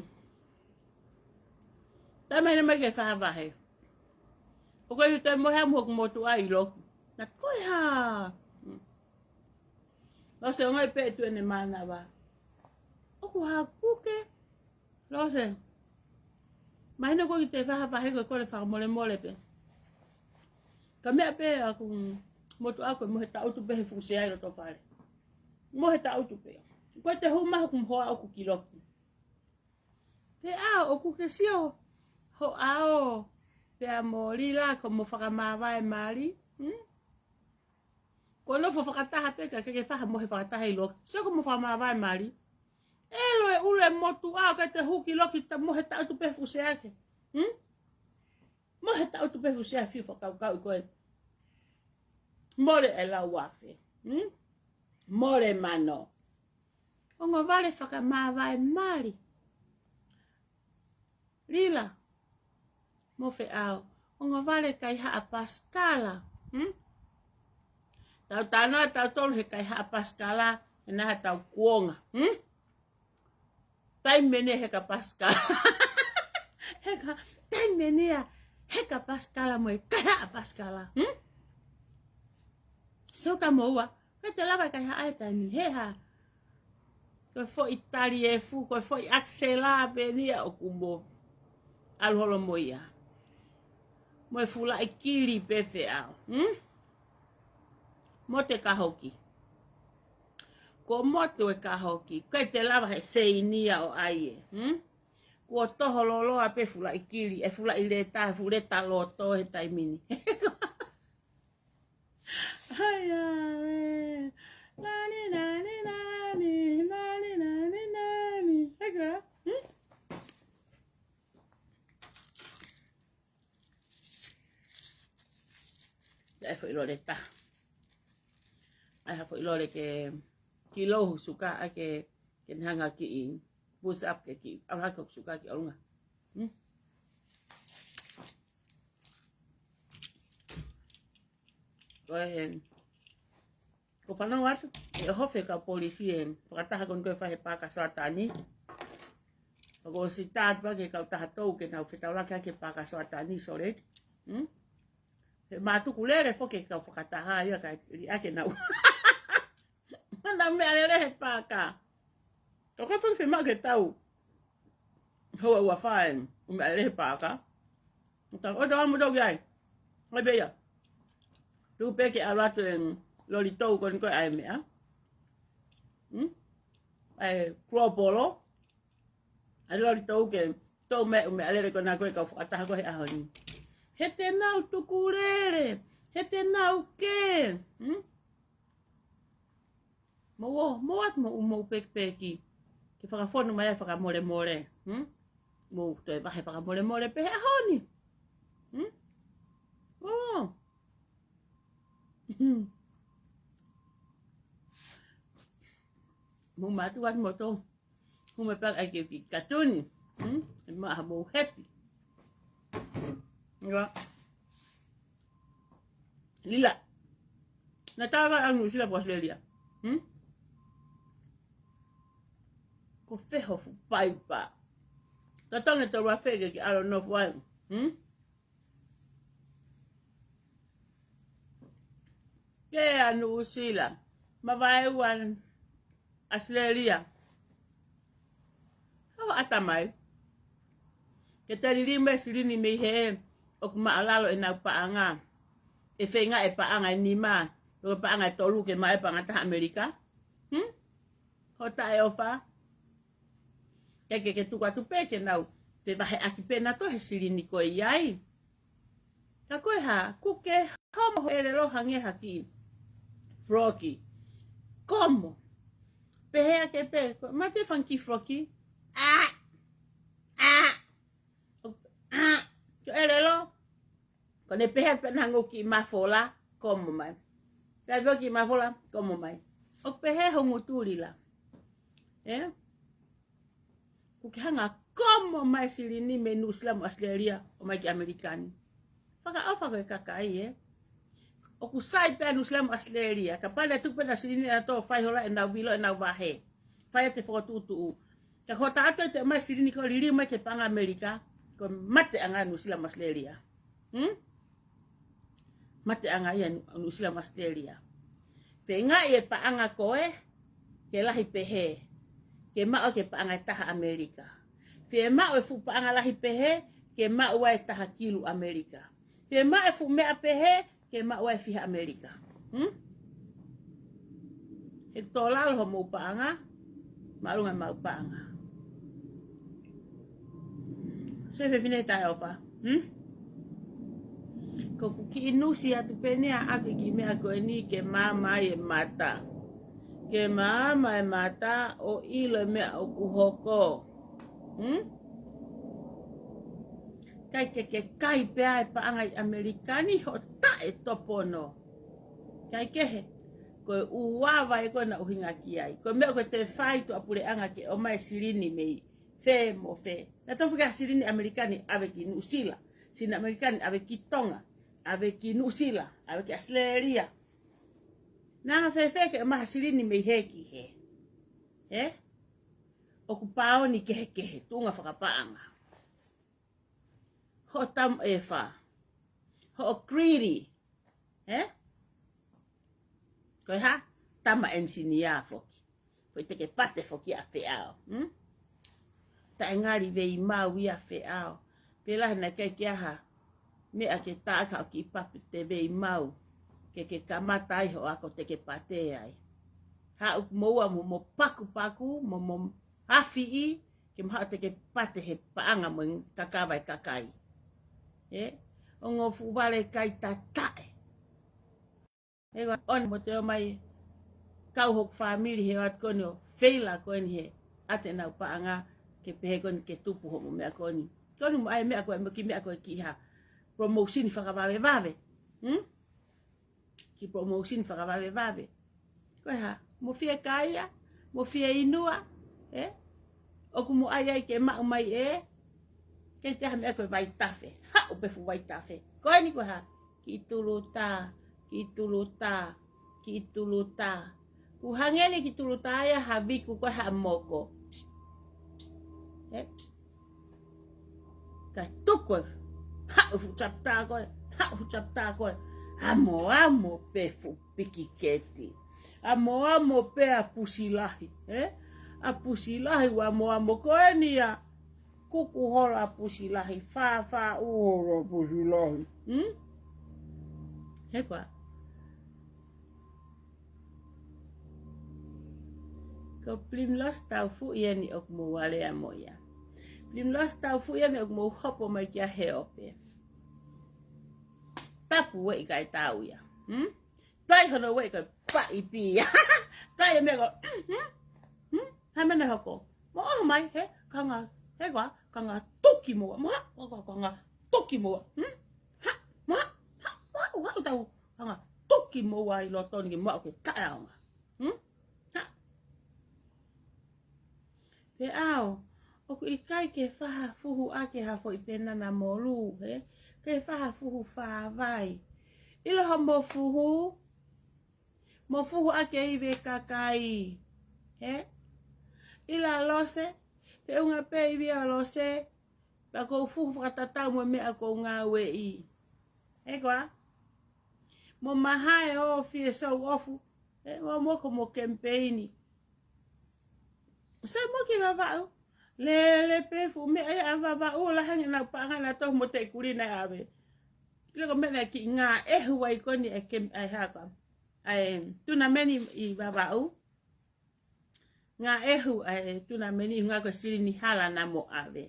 Tau mahino mai ke fakavahe. ʻOku ʻikai ke toe mohe au mo hoku motuʻa ʻi loki. Na ko e hā? Lose, ongoʻi pē ʻe tuʻu ʻene mānava. ʻOku hā kuke? Lose. Mahino ko e kiʻi fakavahe ko e kole fakamolemole pē. Ka meʻa pē ʻaku motuʻa ko e mohe taʻutu pē he fuʻu sea ʻi loto fale. Mohe taʻutu pē. Ko e te hū mai hoku hoa ʻoku ki loki. Pea ʻoku ke sio ho ʻao pea mo Lila ko mo fakamāvae mali. Hmm? Ko e nofo fakataha pē ka ke ke faha mohe fakataha ʻi loki. Sio ko mo fakamāvae mali. ʻE lo e ule motuʻa ka te hū ki loki ta mohe taʻutu pē fuʻu sea ke. Hmm? Mohe taʻutu pē fuʻu sea fiu fakakaukau ʻi ko e. Mole e lau afe. Hmm? Mole mano. Ongo vale fakamāvae mali. Lila. Mo Feʻao. Ongo vale kaihaʻa pasikala. Hmm? Tau tano a tau tolu he kaihaʻa pasikala. He naha tau kuonga. Hmm? Taimi eni he ka pasikala. He ka, taimi eni a he ka pasikala mo e kaihaʻa pasikala. Hmm? So ka moua. Ka te lava kaihaʻa e taimi. He hā. Ko e foʻi tali e fu, ko e foʻi akisela pē eni a ʻoku mo. ʻAlu holo mo ia. Mo e fulaʻi kili pē Feʻao. Hmm? Mo te kahoki. Ko mo te kahoki. Kai te lava he seinia ʻo ai e. Hmm? Kuo toho loloa pē fulaʻi kili. E fulaʻi leta, e fu leta loto he taimi ni. Ai, ai, e. Nani, nani, nani, nani, nani, nani. Heka? Hmm? ʻAi foʻi lole ta. ʻAi ha foʻi lole ke, ki lou suka, ʻai ke, ke ne hanga ki i. Boost up ke ki. ʻAlu hake hoku suka ki ʻolunga. Hmm? Ko e, ko fanongo atu, ʻe ʻohofi e kau polisi e, fakataha ko eni ko e fai he pāka Soatani. Ko e sitā atu pē ke kau taha tou ke nau fetaulaki hake pāka Soatani, Salt Lake. Hmm? He mātuku lele foki e kau fakataha ia ka liʻaki e nau. Mana meʻa lele he pāka. Toko fai fai mau ke tau. Hoa ua fai, ʻo meʻa lele he pāka. Ka ʻo tau amu tau ki ai. Ai pē ia. Tuku pē ke ʻalu atu e loli tou ko eni ko e ʻai meʻa. Hmm? ʻAi kuo polo. ʻAi loli tou ke, tou meʻa, meʻa lele ko ena ko e kau fakataha ko he ʻaho ni. He te nau tuku lele. He te nau ke. Hmm? Mou ō, mou atu mo, mou pekipeki. Ke fakafonu mai ai fakamolemole. Hmm? Mou toe vahe fakamolemole pē he ʻaho ni. Hmm? Mou ō. Mou mātuku atu mo tou. Mou meʻa pē ʻai ke ki katuni. Hmm? ʻE maha mou happy. Ia. Lila. Na tava ʻa Nuʻu Sila pe ko Australia. Hmm? Ko fē ho fuʻu paipa. Tatonge tolu afe ke ke ʻalu ʻo nofo ai. Hmm? Ke ʻa Nuʻu Sila. Mavaeua Australia. Hau ʻata mai. Ke te lili mai silini mei he ʻoku maʻalalo ʻenau paʻanga. ʻE feinga e paʻanga ʻe nima. Ko e paʻanga ʻe tolu ke maʻu e paʻanga taha ʻAmelika. Hmm? Ho taʻeʻofa. Ke ke ke tuku atu pē ke nau. Te vaheʻaki pē nautolu he silini ko ē ʻi ai. Ka ko e hā, kuke homo ho ʻelelo hangē ha kiʻi froki. Komo. Pehē ake pē, ko, mate fanga kiʻi froki. ʻĀ! ʻĀ! ʻĀ! Ko e ʻelelo. Ko ʻene pehē pē naʻa ngou kiʻi mafola, komo mai. Pea pē kiʻi mafola, komo mai. ʻOku pehē ho ngutu Lila. ʻE? Kuo ke hanga komo mai silini mei Nuʻu Sila mo Australia ʻo mai ki ʻAmelika ni. Fakaʻofa ko e kakai, ē. ʻOku sai pē ʻa Nuʻusila mo ʻAositelēlia. Kapau leva ʻe tuku pē ʻenau silini ʻanautolu ʻo fai holo ʻenau vilo, ʻenau vahe. Fai ʻete fokotuʻutuʻu. Ka ko hoʻo ʻoatu ʻete ʻomai silini ko ē ʻo liliu mai ki he paʻanga ʻAmelika, ko e mateʻanga ʻa Nuʻusila mo ʻAositelēlia. Hmm? Mateʻanga ia Nu-, Nuʻusila mo ʻAositelēlia. Feingaʻi e paʻanga ko ē ke lahi pehē, ke maʻu ki he paʻanga ʻe taha ʻAmelika. Fiemaʻu e fuʻu paʻanga lahi pehē ke maʻu ai e taha kilu ʻAmelika. Fiemaʻu e fuʻu meʻa pehē ke maʻu ai e fiha ʻAmelika. Hmm? He tō lalo homou paʻanga, māʻolunga ʻemau paʻanga. Sio fefine taʻeʻofa. Hmm? Ko ʻeku kiʻi nusi atu pē eni ʻaʻaku ki he meʻa ko eni ke maama ai e mata. Ke maama e mata ʻo ʻilo e meʻa ʻoku hoko. Hmm? ʻIkai ke ke kai pē ʻa e paʻanga ʻi ʻAmelika ni hoʻo taʻetopono. ʻIkai kehe. Ko e ʻuava ē ko ē naʻa ku ʻuhinga ki ai. Ko e meʻa ko ē te fai tuʻapuleʻanga ke ʻomai e silini mei fē mo fē. Naʻa tau fika silini ʻAmelika ni ʻave ki Nuʻusila. Silini ʻAmelika ni ʻave ki Tonga. ʻAve ki Nuʻusila. ʻAve ki ʻAositelēlia. Naʻa fēfē ke ʻomai ha silini mei hē ki hē. Ē? ʻOku pāoni kehekehe, tuʻunga fakapaʻanga. Hoʻo tamu e fā. Hoʻo greedy. Ē? Ko e hā? Tama ʻenisinia foki. Ko e teke pate foki ʻa Feʻao. Hmm? Taʻe ngali veimau ia Feʻao. Pela naʻe ʻikai ke ʻi ai ha meʻa ke taʻaka ʻo kiʻi pape te veimau. Ke ke kamata ai hoʻo ako teke pate ai. Haʻu moua mo, mo pakupaku, mo, mo afiʻi, ke mo haʻu teke pate he paʻanga mo e kakava e kakai. Ē? ʻO ngofua vale kai tataʻe. He ko ʻeni mo te ō mai kau hoku fāmili he ʻoatu ko eni ʻo feila ko eni he ʻatenau paʻanga ke pehē ko eni ke tupu homo meʻa ko eni. Ko eni mo ʻai meʻa ko ē mo kiʻi meʻa ko ē kiʻi hā. Promotion fakavavevave. Hmm? Kiʻi promotion fakavavevave. Ko e hā, mo fiekaia, mo fieinua, ē? ʻOku mo ʻai ai ke maʻu mai ē, ke te ha meʻa ko e vaitafe. Haʻu pē fuʻu vaitafe. Ko eni ko e hā, kiʻi tulutā, kiʻi tulutā, kiʻi tulutā. Kuo hangē ni kiʻi tulutā ia ha viku ko e hā moko. Psst, psst. Ē, psst. Kae tuku ē, haʻu fuʻu chapter ko ē, haʻu fuʻu chapter ko ē. Amoamo pē fuʻu pikiketi. Amoamo pē ʻa Pusilahi, ē? ʻA Pusilahi ʻoku amoamo ko eni ia. Kuku holo ʻa Pusilahi, fāfā ʻū holo ʻa Pusilahi. Hmm? He ko e hā? Ko Primrose Taufuʻi eni ʻoku mou alea mo ia. Primrose Taufuʻi eni ʻoku mou hopo mai kia he ope. Tapu ueʻi kae tau ia. Hmm? Toe hono ueʻi kae paʻi pē ia. Toe e meʻa ko, hmm? Hmm? Hā e meʻa naʻe hoko? Mo ʻoho mai, he, kanga, he ko e hā, kanga tuki moua. Mo hā, ko e hā, kanga tuki moua. Hmm? Hā, mo hā, hā, mo hā, hā, tau, kanga tuki moua ʻi loto ni ke mo ʻoke kae aonga. Hmm? Hā? Feʻao, ʻoku ʻikai ke faha fuhu ake ha foʻi penana molu, he? Ke faha fuhu fāvai. ʻIlo homo fuhu, mo fuhu ake ivi e kakai. He? ʻIlo Lose, feʻunga pē ivi ʻa Lose, pea ʻoku ou fuhu fakatatau mo e meʻa ʻoku ou ngāueʻi. He ko e hā? Mo mahae ʻo fie show off, ē, mo moko mo kemipeini. Sai mo ke Vavaʻu. Lele pē fuʻu meʻa ia ʻa Vavaʻu, ʻo lahi ange ʻenau paʻanga naʻa tau mo te kuli naʻe ʻave. ʻIlo ko e meʻa naʻe kiʻi ngāʻehu ai ko eni e kem-, ʻa e hā ko e hā. ʻA e tunameni ʻi Vavaʻu. Ngāʻehu ʻa e tunameni ʻuhinga ko e silini hala naʻa mo ʻave.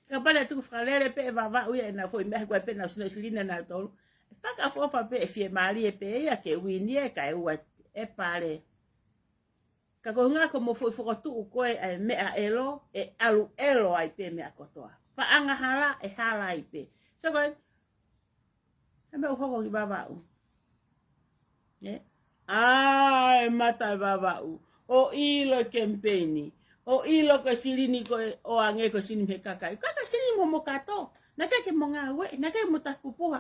Kapau leva ʻe tuku fakalele pē ʻe Vavaʻu ia ʻenau foʻi meʻa he ko e pē ʻenau sino silini ʻanautolu. ʻE fakaʻofoʻofa pē ʻe fiemālie pē ia ke uini ē kae ua e pale. Ka ko e ʻuhinga ko homo foʻi fokotuʻu ko ē ʻa e meʻa ʻelo, ʻe ʻalu ʻelo ai pē meʻa kotoa. Paʻanga hala, ʻe hala ai pē. So ko e, he meʻa ʻoku hoko ki Vavaʻu. Ē? ʻA e mata ʻe Vavaʻu. ʻO ʻilo e kemipeini. ʻO ʻilo ko e silini ko ē ʻoange ko e silini mei he kakai. Kakai silini mo mo kato. Naʻe ʻikai ke mo ngāueʻi, naʻe ʻikai mo tapupuha.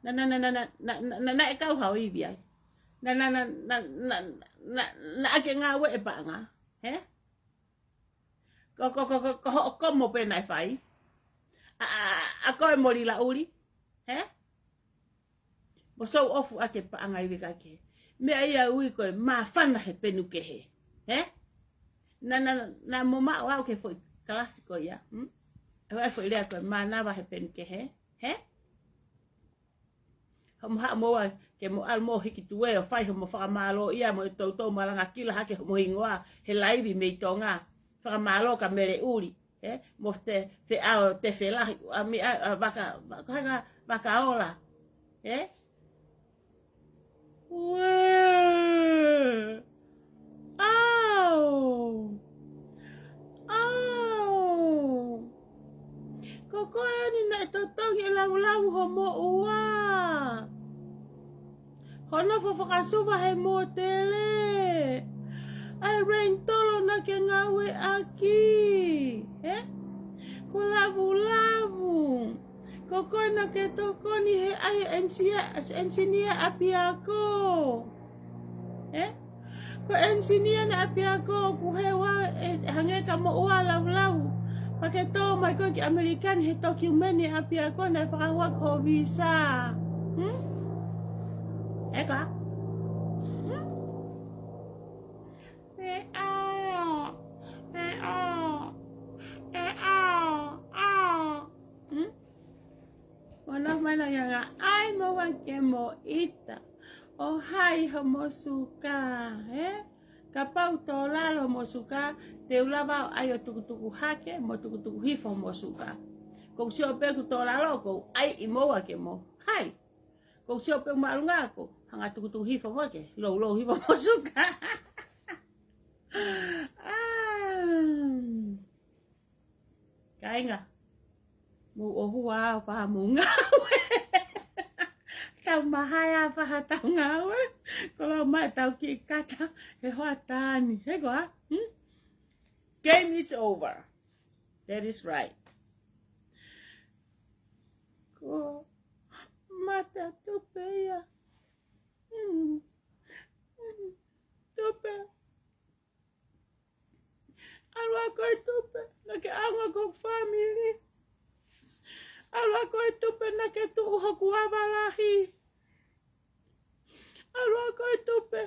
Naʻa, naʻa, naʻe kau hao ivi ai. Naʻa, naʻa, naʻa, naʻa, naʻa, naʻa ke ngāue ʻe paʻanga. Hē? Ko, ko, ko, ko, ko hoʻo komo pē naʻe fai. ʻA, ʻa, ʻa ko e moli laʻuli. Hē? Mo sou ofu ake paʻanga ivi kake. Meʻa ia ui ko e māfana he penu kehe. Hē? Naʻa, naʻa, naʻa mo maʻu au ke foʻi kalasi ko ia. Hmm? ʻE ua e foʻi lea ko e mānava he penu kehe. Hē? Hoʻomo haʻu mo ua ke mo ʻalu mo hiki tuē ʻo fai hoʻomo fakamālō ia mo e toutou malanga kila hake hoʻomo hingoa he laivi mei Tonga. Fakamālō ka mele ʻuli. Hē? Mo te feʻao te felahi. ʻA mi a, a vaka, vaka, vaka, vaka ola. Hē? Uē. ʻAo. ʻAo. Ko koe eni naʻe totongi e lavulau ho moʻua. Hono fo fakasuva he mōtele. ʻAi rentolo naʻa ke ngāue ʻaki. Hē? Ko lavulavu. Ko koe naʻa ke tokoni he ʻai e ensia, ensinia ʻapiako. Hē? Ko e ensinia naʻe ʻapiako ʻoku he ua e hangē ka moʻua lavulau. Pea ke tō mai koe ki ʻAmelika ni he tokiumeni ʻapiako naʻe fakahua ko ho visa. Hmm? ʻE ka? Hmm? ʻE ʻao. ʻE ʻao. ʻE ʻao. ʻAo. Hmm? Mo na mai na ia ngā ai mo wa ke mo ita. ʻO hai hoʻomo suka, hē? Kapau tō lalo hoʻomo suka, te u lava ʻo ʻai ʻo tukutuku hake, mo tukutuku hifo hoʻomo suka. Ko u sio pē ʻoku tō lalo, ko u ʻai ʻi mo ua ke mo hai. Ko u sio pē ʻoku māʻolunga ko, hanga tukutuku hifo mo ke, loulou hifo hoʻomo suka. Ah. Kāinga, mou ʻohua ʻo paha mou ngāue. Tau mahae ʻa paha tau ngāue. Ko lau mai tau ki kata he hoa tāni. He koa? Hmm? Game is over. That is right. Ko mata tupe ia. Hmm. Hmm. Tupe. ʻAlu ā koe Tupe, naʻa ke ʻaonga ko hoku fāmili. ʻAlu ā koe Tupe, naʻa ke tuʻu hoku ava lahi. ʻAlu ā koe Tupe.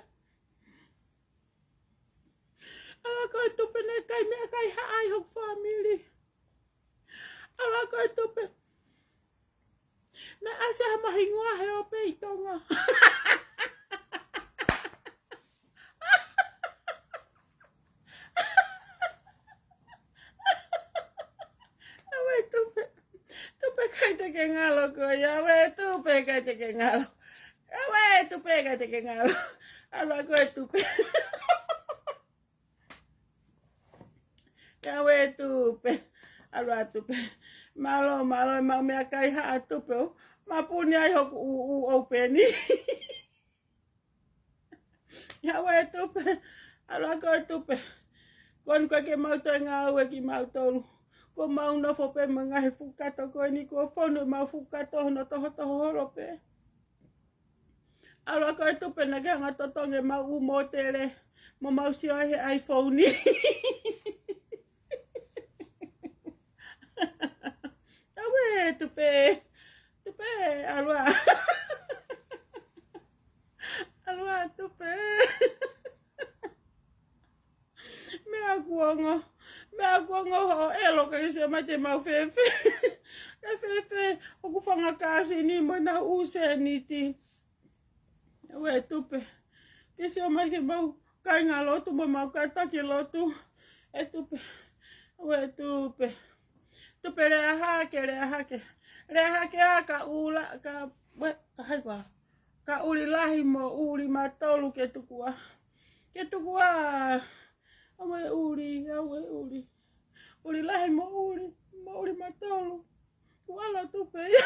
ʻAlu ā koe Tupe, naʻe kai meʻakai haʻa ʻi hoku fāmili. ʻAlu ā koe Tupe. Naʻe ʻasi ha mahingoa he ope ʻi Tonga. ʻAuē Tupe. Tupe kai te ke ngalo ko ia. ʻAuē Tupe kai te ke ngalo. ʻAuē Tupe kai te ke ngalo. ʻAlu ā koe Tupe. ʻAuē Tupe. ʻAlu ā Tupe. Mālō, mālō, ʻemau meʻakai haʻa Tupe ʻo mapuni ai hoku ʻū, ʻū ʻoupeni. ʻAuē Tupe. ʻAlu ā koe Tupe. Ko eni ko ē ke mau toe ngāue kimautolu. Ko mau nofo pē mo e ngaahi fukato ko eni kuo fonu ʻemau fukato hono tohotoho holo pē. ʻAlu ā koe Tupe naʻa ke hanga totongi ʻemau ʻū mōtele. Mo mau sio ai he iPhone. ʻAuē Tupe. Tupe, ʻalu ā. ʻAlu ā Tupe. Meʻa kuonga, meʻa kuonga hoʻo ʻelo ka ke sio mai te mau fēfē. Ke fēfē, hoku fanga kāsini mo ʻena ʻū sēniti. ʻAuē Tupe. Ke sio mai ke mau kāinga lotu mo mau kātaki lotu. ʻE Tupe. ʻAuē Tupe. Tupe lea hake, lea hake. Lea hake ā ka ʻula, ka, ue, ka hai koa. Ka ʻuli lahi mo ʻuli matolu ke tuku ā. Ke tuku ā. ʻAuē ʻuli, ʻaue ʻuli. ʻUli lahi mo ʻuli, mo ʻuli matolu. Kuala Tupe ia.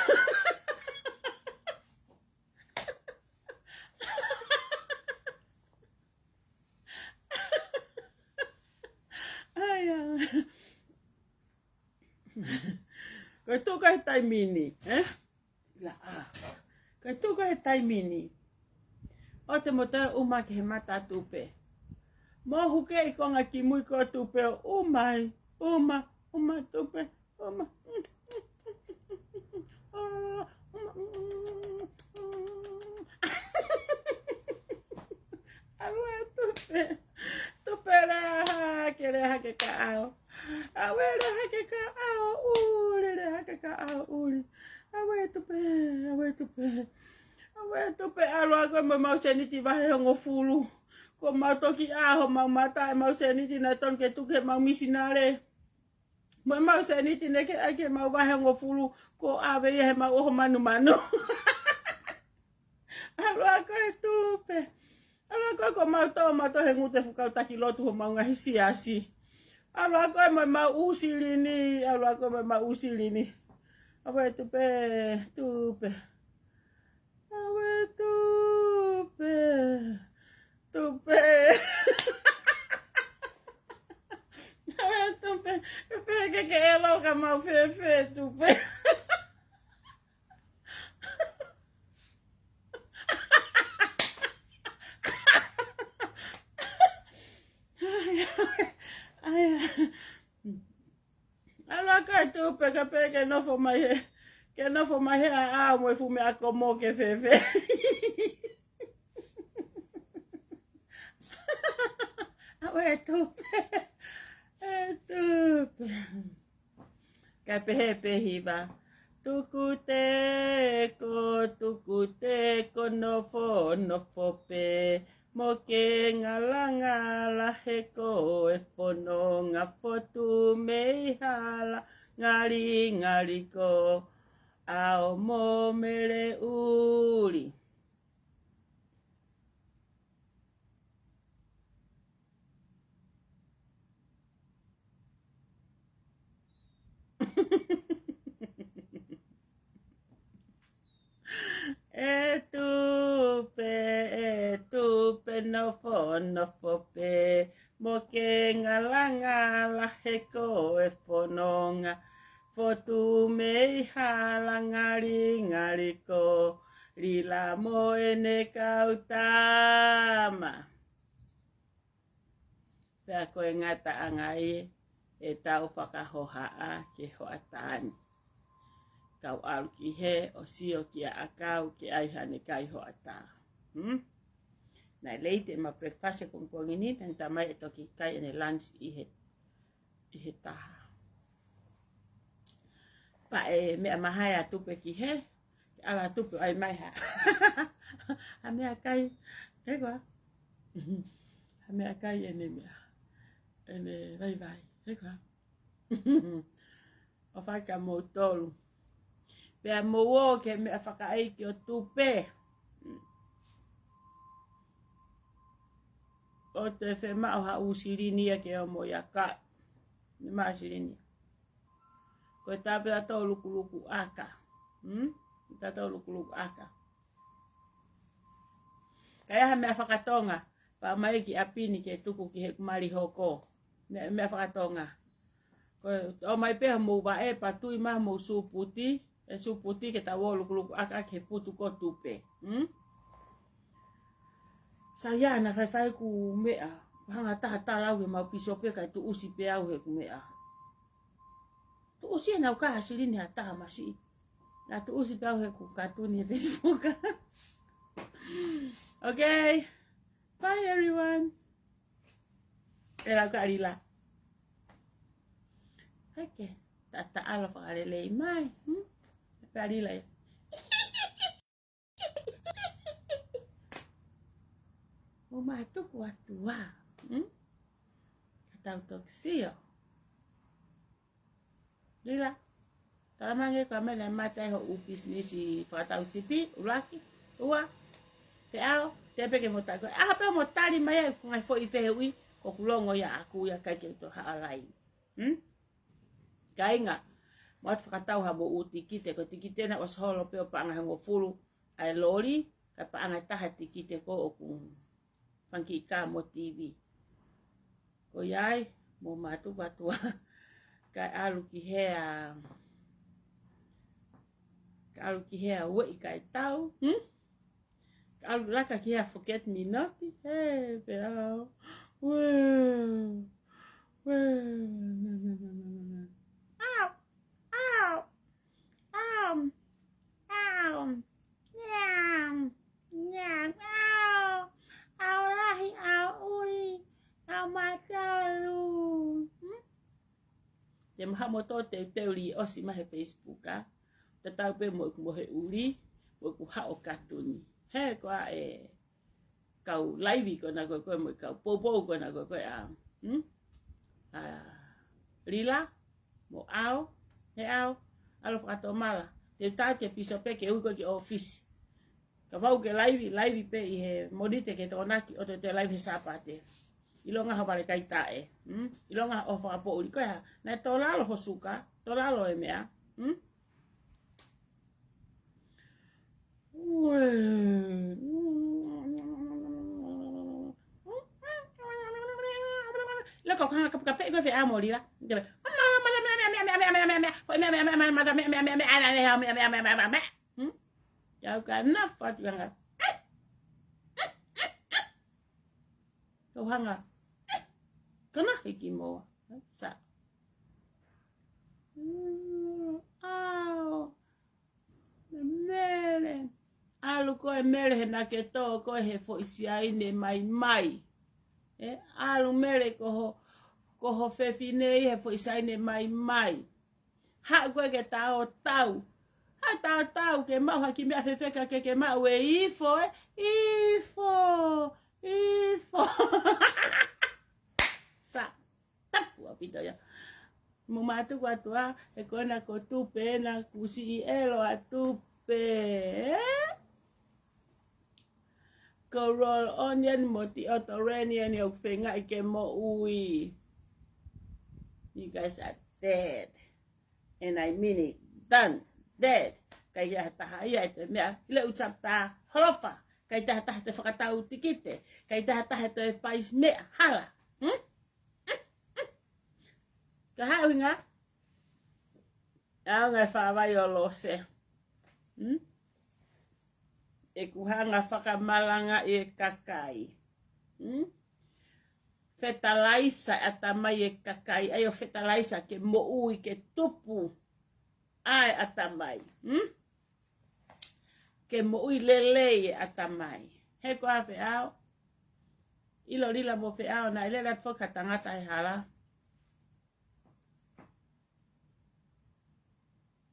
ʻAia. Ko e tuʻu kai taimi ni, ē? Laʻā. Tuku he taimi ni. ʻOua te mo toe ʻuma ki he mata Tupe. Mo huke ʻi konga kimui ko Tupe ʻo ʻuma ai. ʻUma, ʻuma Tupe, ʻuma. ʻUma. ʻAlu ā Tupe. Tupe lea hake, lea hake kaʻao. Aue lea hake kaʻao ʻuli, lea hake kaʻao ʻuli. Aue Tupe, aue Tupe. Aue Tupe, ʻalu ā koe mo ʻemau sēniti vahe hongofulu. Ko ʻemau toki ʻā homau mata ʻemau sēniti naʻe tonu ke tuku heʻemau misinale. Mo ʻemau sēniti naʻe ke ʻai ke mau vahe hongofulu ko ʻave ia heʻemau ʻoho manumanu. ʻAlu ā koe Tupe. ʻAlu ā koe ko mau tō mau tō he ngutu e fuʻu kau taki lotu homau ngaahi siasi. ʻAlu ā koe mo ʻemau ʻū silini, ʻalu ā koe mo ʻemau ʻū silini. Aue Tupe, Tupe. Aue Tupe. Tupe. Aue Tupe. Tupe ke ke ʻelo ka mau fēfē Tupe. ʻAlu ā koe Tupe ka pē ke nofo mai he, ke nofo mai he ʻaʻau mo e fuʻu meʻa komo ke fēfē. Aue Tupe, ʻe Tupe. Kae pehē pē hiva. Tukuteko, tukuteko, nofo, nofo pē. Mo ke ngalangala he ko e fononga fotu mei hala, ngalingali ko ʻao mo mele ʻuli. ʻE Tupe, ʻe Tupe, nofo, nofo pē, mo ke ngalangala he ko e fononga fotu mei hala, ngalingali ko Lila mo ʻene kau tama. Pea ko e ngataʻanga ia ʻetau fakahohaʻa ki he hoʻatā ni. Kau ʻalu ki hē ʻo sio kia ʻAkau ke ʻai haʻane kai hoʻatā. Hmm? Naʻe late ʻema breakfast he pongipongi ni, pea ne tā mai ʻe toki kai ʻene lunch ʻi he, ʻi he taha. Pea ʻe meʻa mai ʻa Tupe ki hē, ke ʻalu ʻa Tupe ʻo ʻai mai ha, ha meʻakai, ē koā? Ha meʻakai ʻene meʻa, ʻene vaivai, ē koā? ʻO fai kia moutolu. Pea mou ō ki he meʻa fakaʻeiki ʻo Tupe. ʻOua te fiemaʻu ha ʻū silini ia ke ō mo ia ka. Ne maʻu silini ia. Ko e tā pē ʻa tautolu lukuluku ʻaka. Hmm? Tā tautolu lukuluku ʻaka. Ka ʻi ai ha meʻa fakatonga, pea ō mai ki ʻapi ni ke tuku ki heʻeku mali hoko. Meʻa, meʻa fakatonga. Ko e ō mai pē homou vaʻe, pea tui mai homou sūputi, ʻe sūputi ke tau ō lukuluku ʻaka ki he putu ko Tupe. Hmm? Sai ia naʻa faifai ʻeku meʻa, hanga ʻe ha taha tala au ki heʻemau pīsope kae tuʻusi pē au heʻeku meʻa. Tuʻusi ʻenau kaha silini ha taha masiʻi. Naʻa tuʻusi pē au heʻeku kātuni he Facebook. Okay. Bye everyone. ʻE lau ka Lila. Heke. Tata ʻalu fakalelei mai. Hmm? Pea Lila ia. Mo mātuku atu ā. Hmm? Ka tau toki sio. Lila. Tala mai ange ko e meʻa naʻe mate ai hoʻo ʻū pisinisi fakatau sipi, ʻuluaki, ua, peau, te peke mo tali. Ko e ʻaho pē mo tali mai ai ʻeku ngaahi foʻi fehuʻi, ko ʻeku longo ia ʻaʻaku ia ʻikai ke u toe haʻa lai. Hmm? Kāinga, mou ō atu fakatau hamou ʻū tikite, ko e tikite naʻe ʻosi holo pē ʻo paʻanga ʻe hongofulu ʻa e loli, kae paʻanga ʻe taha e tikite ko ʻoku fanga kiʻi kā mo T V. Ko ia ai, mou mātuku atu ā, kae ʻalu ki hē ā, Ka ʻalu ki hea ueʻi kae tau, hmm? Ka ʻalu laka ki hea forget me not, he pea. Ue, ue, na, na, na, na, na, na. Au, au, au, au, nyam, nyam, au, au lahi, au ʻuli, au matalu. Hmm? Te maha mo tō teuteu li ʻosi mai he Facebook, ʻa? Tatau pē mo ʻeku mohe ʻuli, mo ʻeku haʻo katuni. He ko ā e kau laivi ko ena ko ē ko ē mo e kau poupou ko ena ko ē ko ē ʻa, hmm? ʻA Lila, mo ʻAo, he ʻAo, ʻalu fakatomala. Te u tā ki he pīsope ke ui koe ki ʻōfisi. Kapau ke laivi, laivi pē ʻi he Mōnite ki he Tokonaki, ʻoua te ke laivi he Sāpate. ʻIlonga hoʻo vale kai taʻe, hmm? ʻIlonga hoʻo fakapoʻuli ko ē hā. Naʻe tō lalo ho suka, tō lalo e meʻa, hmm? Ue. Loko kanga kapekape ko e feʻamoli la. Hmm? Kau ka nafa tu kanga. Kau hanga. Kana hiki moa. Sa. Mm, au. Mele. ʻAlu koe Mele he naʻa ke tō koe he foʻi siaine maimai. E, ʻalu Mele ko ho, ko ho fefine ʻi he foʻi siaine maimai. Haʻu koe ke taotao. Haʻu taotao ke maʻu ha kiʻi meʻa fefeka ke ke maʻu e ifo, e, ifo, ifo. Sa, tapu ʻaupito ia. Mo mātuku atu ā, he ko ena ko Tupe ena kusi ʻi ʻelo ʻa Tupe. Ko Royal Onion mo Mediterranean ʻoku feingaʻi ke moʻui. You guys are dead. And I mean it. Done. Dead. ʻIkai ha taha ia ʻe te meʻa. Ile u chapter holofa. ʻIkai ha taha te fakatau tikite. ʻIkai ha taha te pais meʻa. Hala. Hmm? Ka haʻu hinga. ʻAonga e fāvai ʻo Lose. Hmm? ʻEku hanga fakamalangaʻi e kakai. Hmm? Fetalaisa e ʻatamai e kakai, ʻai ʻo fetalaisa ke moʻui ke tupu ʻa e ʻatamai. Hmm? Ke moʻui lelei e ʻatamai. He ko ā feʻao, ʻilo Lila mo feʻao naʻe lele atu foki ha tangata he hala.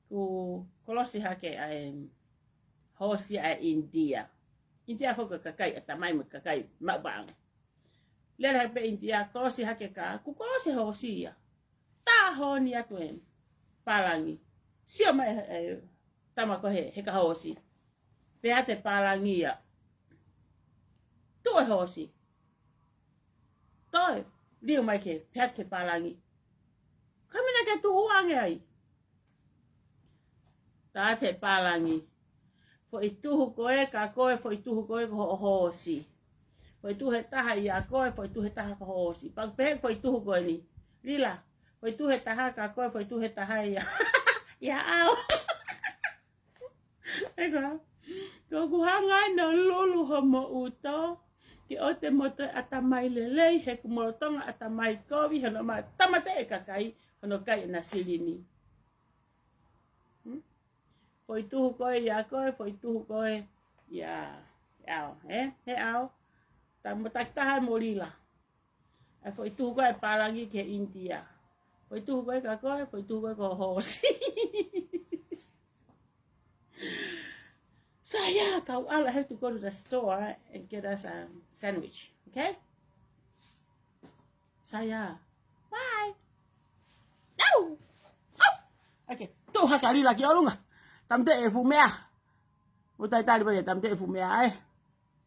Kuo kolosi hake ʻa e hoosi ʻa ʻInitia. ʻInitia foki ko e kakai ʻatamai mo e kakai maʻu paʻanga. Lele hake pē ʻInitia, kolosi hake ka, kuo kolosi hoosi ia. Tā honi atu e pālangi. Sio mai e, e tama ko ē he, he ka hoosi. Pea te pālangi ia. Tuʻu e hoosi. Toe, liu mai ke, pea te pālangi. Ka mena ke tuʻu ange ai. Tā te pālangi. Foʻi tuhu ko ē kia koe, foʻi tuhu ko ē ko hoʻo hoosi. Foʻi tuhu ʻe taha ia koe, foʻi tuhu ʻe taha ko hoʻo hoosi. Pea pehē foʻi tuhu ko eni. Lila, foʻi tuhu ʻe taha kia koe, foʻi tuhu ʻe taha ia. Ia au. Eka, ko ʻeku hanga ʻe ʻo lulu homo ʻuto, ke ʻoua te mo toe ʻatamai lelei, he ko e lolotonga ʻatamai kovi, hono ma-, tāmateʻi e kakai, hono kai ʻena silini. Hmm? Foʻi tuhu ko ē ia koe, foʻi tuhu ko ē ia, ia au, ē? He au, tā mo takitaha mo Lila. ʻAi foʻi tuhu ko ē pālangi ki ʻInitia. Foʻi tuhu ko ē kia koe, foʻi tuhu ko ē ko hoʻo hoosi. So yeah, kau ʻalu, I have to go to the store and get us a sandwich, okay? So yeah, bye. No! Oh! Okay, tuʻu hake ʻa Lila ki ʻolunga. Tāmateʻi e fuʻu meʻa. Mo talitali pē ke tāmateʻi e fuʻu meʻa, ē.